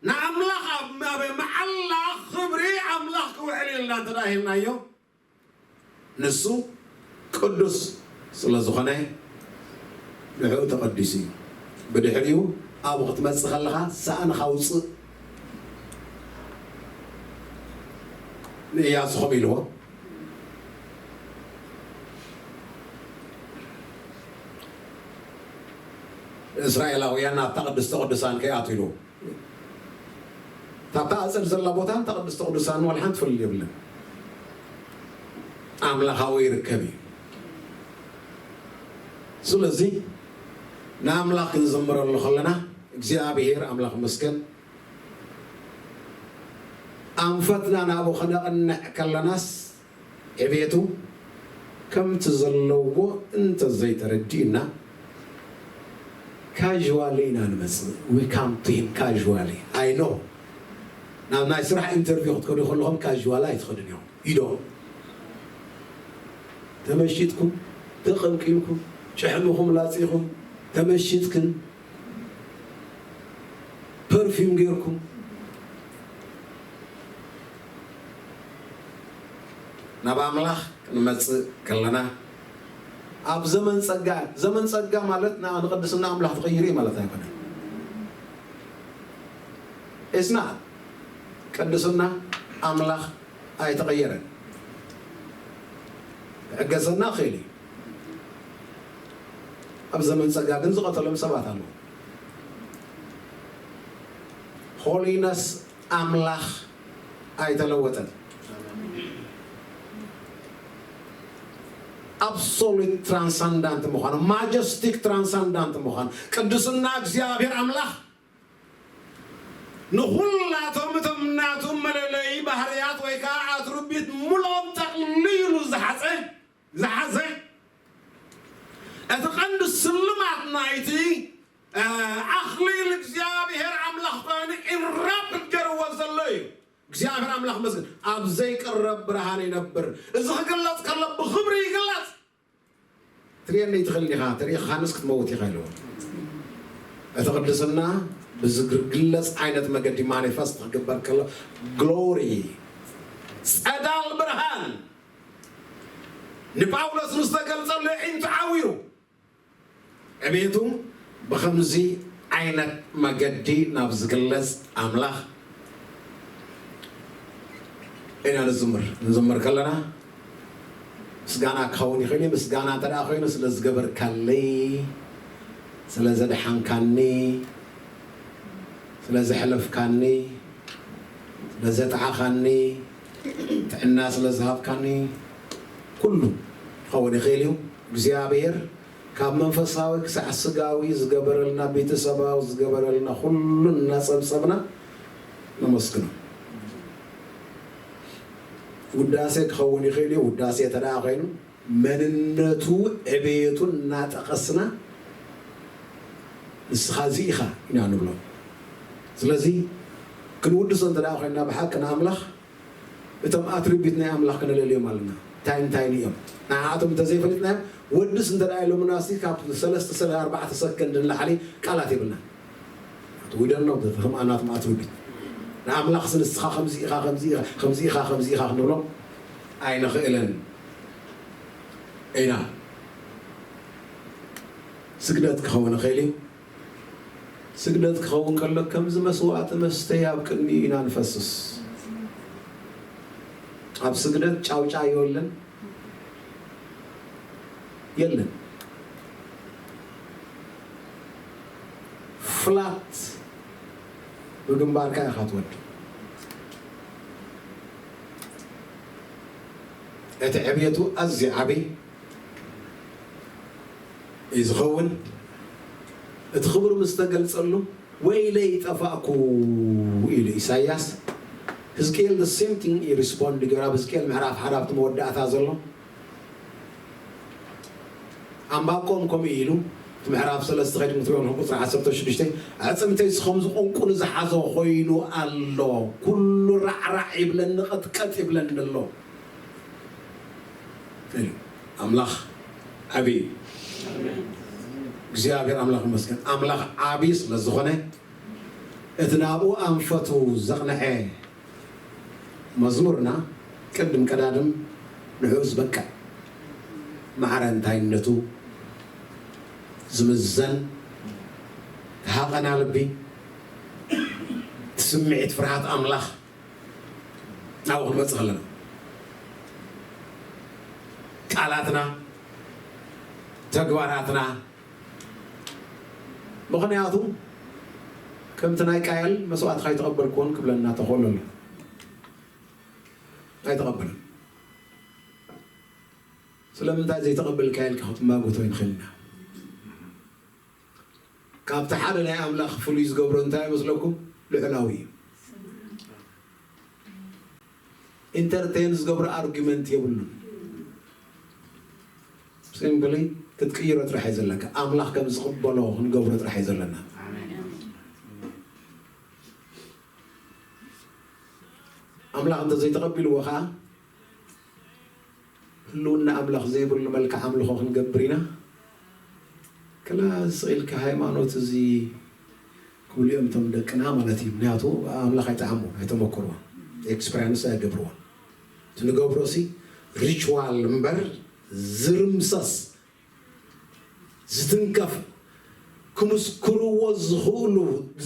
ንኣምላኽ ኣብ ኣብ መዓላ ክብሪ ኣምላኽ ክውዕል ኢልና እንተ ደኣ ሂብናዮ ንሱ ቅዱስ ስለ ዝኾነ ንዕኡ ተቐዲሱ እዩ። ብድሕሪኡ ኣብኡ ክትመጽእ ከለኻ ሳእንኻ ውጽእ ንእያሱ ከምኡ ኢልዎ። እስራኤላውያን ኣብታ ቅድስተ ቅዱሳን ከይኣትዉ ኢልዎ። ካብታ ኣጸድ ዘላ ቦታን እታ ቅድስተ ቅዱሳን ዋላ ሓንቲ ፍልልይ የብለን። ኣምላኻዊ ይርከብ እዩ። ስለዚ ንኣምላኽ ክንዝምረሉ ከለና እግዚኣብሔር ኣምላኽ ይመስገን። ኣንፈትና ናብኡ ከነቕንዕ ከለናስ፣ ዕቤቱ ከምቲ ዘለዎ እንተዘይተረዲእና፣ ካዥዋሊ ኢና ንመጽእ። We come to him casually. I know። ናብ ናይ ስራሕ ኢንተርቪው ክትከዱ ከለኹም ካዥዋል ኣይትኸዱን ኢኹም። You don't። ተመሺጥኩም፣ ተቐምቂምኩም፣ ጭሕምኹም ላጺኹም፣ ተመሺጥክን፣ ፐርፊም ጌርኩም ናብ ኣምላኽ ክንመጽእ ከለና፣ ኣብ ዘመን ጸጋ፣ ዘመን ጸጋ ማለት ን-፣ ንቅድስና ኣምላኽ ትቕይር እዩ ማለት ኣይኮነን። It's not። ቅድስና ኣምላኽ ኣይተቐየረን። ክዕገሰና ይኽእል እዩ። ኣብ ዘመን ጸጋ ግን ዝቐተሎም ሰባት ኣለዉ። ሆሊነስ ኣምላኽ ኣይተለወጠን። ኣብሶሉት ትራንሳንዳንት ምዃኑ፣ ማጀስቲክ ትራንሳንዳንት ምዃኑ፣ ቅድስና እግዚኣብሔር ኣምላኽ ንኹላቶም እቶም ናቱ መለለዪ ባህርያት ወይ ከዓ ኣትርቢት ሙሉኦም ጠቕሊሉ ዝሓዘ፣ ዝሓዘ፣ እቲ ቀንዲ ስልማት ናይቲ፣ እ፣ ኣኽሊል እግዚኣብሔር ኣምላኽ ኮይኑ ኢንራፕት ገይርዎ ዘሎ እዩ። እግዚኣብሔር ኣምላኽ መስገን። ኣብ ዘይቅረብ ብርሃን ይነብር። እዚ ክግለጽ ከሎ ብኽብሪ ይግለጽ። ትርእየኒ ትኽእል ኢኻ፣ ተሪኢኻንስ ክትመውት ኢኻ ኢልዎ። እቲ ቅድስና ብዝግለጽ ዓይነት መገዲ ማኒፈስት ክግበር ከሎ፣ ግሎሪ፣ ጸዳል ብርሃን ንጳውሎስ ምስ ተገልጸሉ፣ ኣዒንቱ ዓዊሩ። ዕቤቱ ብኸምዚ ዓይነት መገዲ ናብ ዝግለጽ ኣምላኽ ኢና ንዝምር። ንዝምር ከለና ምስጋና ክኸውን ይኽእል እዩ። ምስጋና እንተ ደኣ ኮይኑ፣ ስለ ዝገበርካለይ፣ ስለ ዘድሓንካኒ፣ ስለ ዘሕለፍካኒ፣ ስለ ዘጥዓኻኒ፣ ጥዕና ስለ ዝሃብካኒ፣ ኩሉ ክኸውን ይኽእል እዩ። እግዚኣብሔር ካብ መንፈሳዊ ክሳዕ ስጋዊ ዝገበረልና፣ ቤተሰባዊ ዝገበረልና ኩሉ እናጸብጸብና ነመስግኖ። ውዳሴ ክኸውን ይኽእል እዩ። ውዳሴ እንተ ደኣ ኮይኑ፣ መንነቱ ዕቤቱ እናጠቐስና፣ ንስኻ እዚ ኢኻ ኢና ንብሎ። ስለዚ ክንውድሶ እንተ ደኣ ኮይንና፣ ብሓቂ ንኣምላኽ እቶም ኣትሪቢት ናይ ኣምላኽ ክነለልዮም ኣለና። እንታይ እንታይ እዮም? ንዓኣቶም እንተዘይፈሊጥናዮም፣ ወድስ እንተ ደኣ ኢሎምና፣ እስቲ ካብ ሰለስተ፣ ስለ ኣርባዕተ ሰከንድ ንላዕሊ ቃላት የብልና። We don't know the፣ ከም ኣናቶም ኣትሪቢት። ንኣምላኽ ንስኻ ከምዚ ኢኻ፣ ከምዚ ኢኻ፣ ከምዚ ኢኻ፣ ከምዚ ኢኻ ክንብሎ ኣይንኽእልን ኢና። ስግደት ክኸውን ይኽእል እዩ። ስግደት ክኸውን ከሎ፣ ከምዚ መስዋዕቲ መስተ ኣብ ቅድሚኡ ኢና ንፈስስ። ኣብ ስግደት ጫውጫው የለን፣ የለን። ፍላት ብግንባርካ ኢኻ ትወድቕ። እቲ ዕብየቱ ኣዝዩ ዓቢ እዩ ዝኸውን። እቲ ክብሩ ምስ ተገልጸሉ፣ "ወይለይ ጠፋእኩ" ኢሉ ኢሳይያስ። ህዝቅኤል the same thing እዩ ሪስፖንድ ገይሩ። ኣብ ህዝቅኤል ምዕራፍ ሓደ ኣብቲ መወዳእታ ዘሎ፣ ኣንባቆም ከምኡ ኢሉ፣ እቲ ምዕራፍ ሰለስተ ኸይድኩም ትሪእዎ ኣለኹም፣ ቁጽሪ ዓሰርተ ሽዱሽተ፣ "ኣዕጽምተይስ ከም ዝቑንቁኒ ዝሓዞ ኮይኑ ኣሎ፣ ኩሉ ራዕራዕ ይብለኒ፣ ቀጥቀጥ ይብለኒ ኣሎ" ኢሉ። ኣምላኽ ዓቢ እዩ። እግዚኣብሔር ኣምላኽ ይመስገን። ኣምላኽ ዓቢ ስለ ዝኾነ፣ እቲ ናብኡ ኣንፈቱ ዘቕንዐ መዝሙርና ቅድም ቀዳድም ንዕኡ ዝበቅዕ፣ ማዕረ እንታይነቱ ዝምዘን፣ ሃቐና ልቢ፣ እቲ ስምዒት ፍርሃት ኣምላኽ ናብኡ ክንመጽእ ከለና፣ ቃላትና፣ ተግባራትና፣ ምኽንያቱ ከምቲ ናይ ቃየል መስዋእትኻ ኣይተቐበልኩዎን ክብለና ተኽእሎ ኣሎ። ኣይተቐበለን። ስለምንታይ ዘይተቐበልካዮ ኢልካ ክትማጎቶ ይንኽእል ኢና። ካብቲ ሓደ ናይ ኣምላኽ ፍሉይ ዝገብሮ እንታይ ይመስለኩም? ልዕላዊ እዩ። ኢንተርቴን ዝገብሮ ኣርጊመንት የብሉን። ሲምፕሊ ክትቅይሮ ጥራሕ እዩ ዘለካ። ኣምላኽ ከም ዝቕበሎ ክንገብሮ ጥራሕ እዩ ዘለና። ኣምላኽ እንተዘይተቐቢልዎ ከዓ ህልውና ኣምላኽ ዘይብሉ መልክዕ ኣምልኾ ክንገብር ኢና። ክላ ስቕ ኢልካ ሃይማኖት እዚ ክብሉ እዮም እቶም ደቅና ማለት እዩ። ምክንያቱ ኣምላኽ ኣይጠዓምዎ ኣይተመክርዎ ኤክስፐሪንስ ኣይገብርዎ። እቲ ንገብሮ ሲ ሪቹዋል እምበር ዝርምሰስ ዝትንከፍ ክምስክርዎ ዝኽእሉ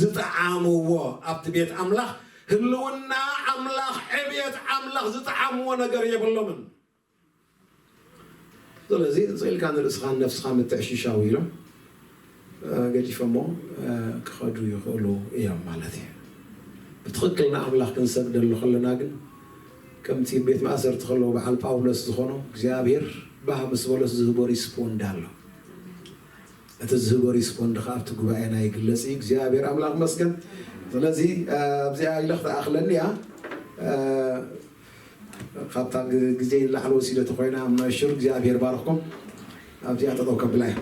ዝጠዓምዎ ኣብቲ ቤት ኣምላኽ ህልውና ኣምላኽ ዕብየት ኣምላኽ ዝጠዓምዎ ነገር የብሎምን። ስለዚ ስቕ ኢልካ ንርእስኻን ነፍስኻ ምትዕሽሻው ኢሎም ገዲፎሞ ክኸዱ ይኽእሉ እዮም ማለት እዩ። ብትኽክል ንኣምላኽ ክንሰግደሉ ከለና ግን ከምቲ ቤት ማእሰርቲ ከለዉ በዓል ጳውሎስ ዝኾኖ እግዚኣብሔር ባህ ምስ በሎስ ዝህቦ ሪስፖንድ ኣሎ። እቲ ዝህቦ ሪስፖንድ ከዓ ኣብቲ ጉባኤና ይግለጽ እዩ። እግዚኣብሔር ኣምላኽ መስገን። ስለዚ ኣብዚኣ ኢለ ክትኣኽለኒ እያ። ካብታ ግዜ ንላዕሊ ወሲደ ተኮይና ምናሽር እግዚኣብሔር ባርኽኩም። ኣብዚኣ ጠጠው ከብላ እያ።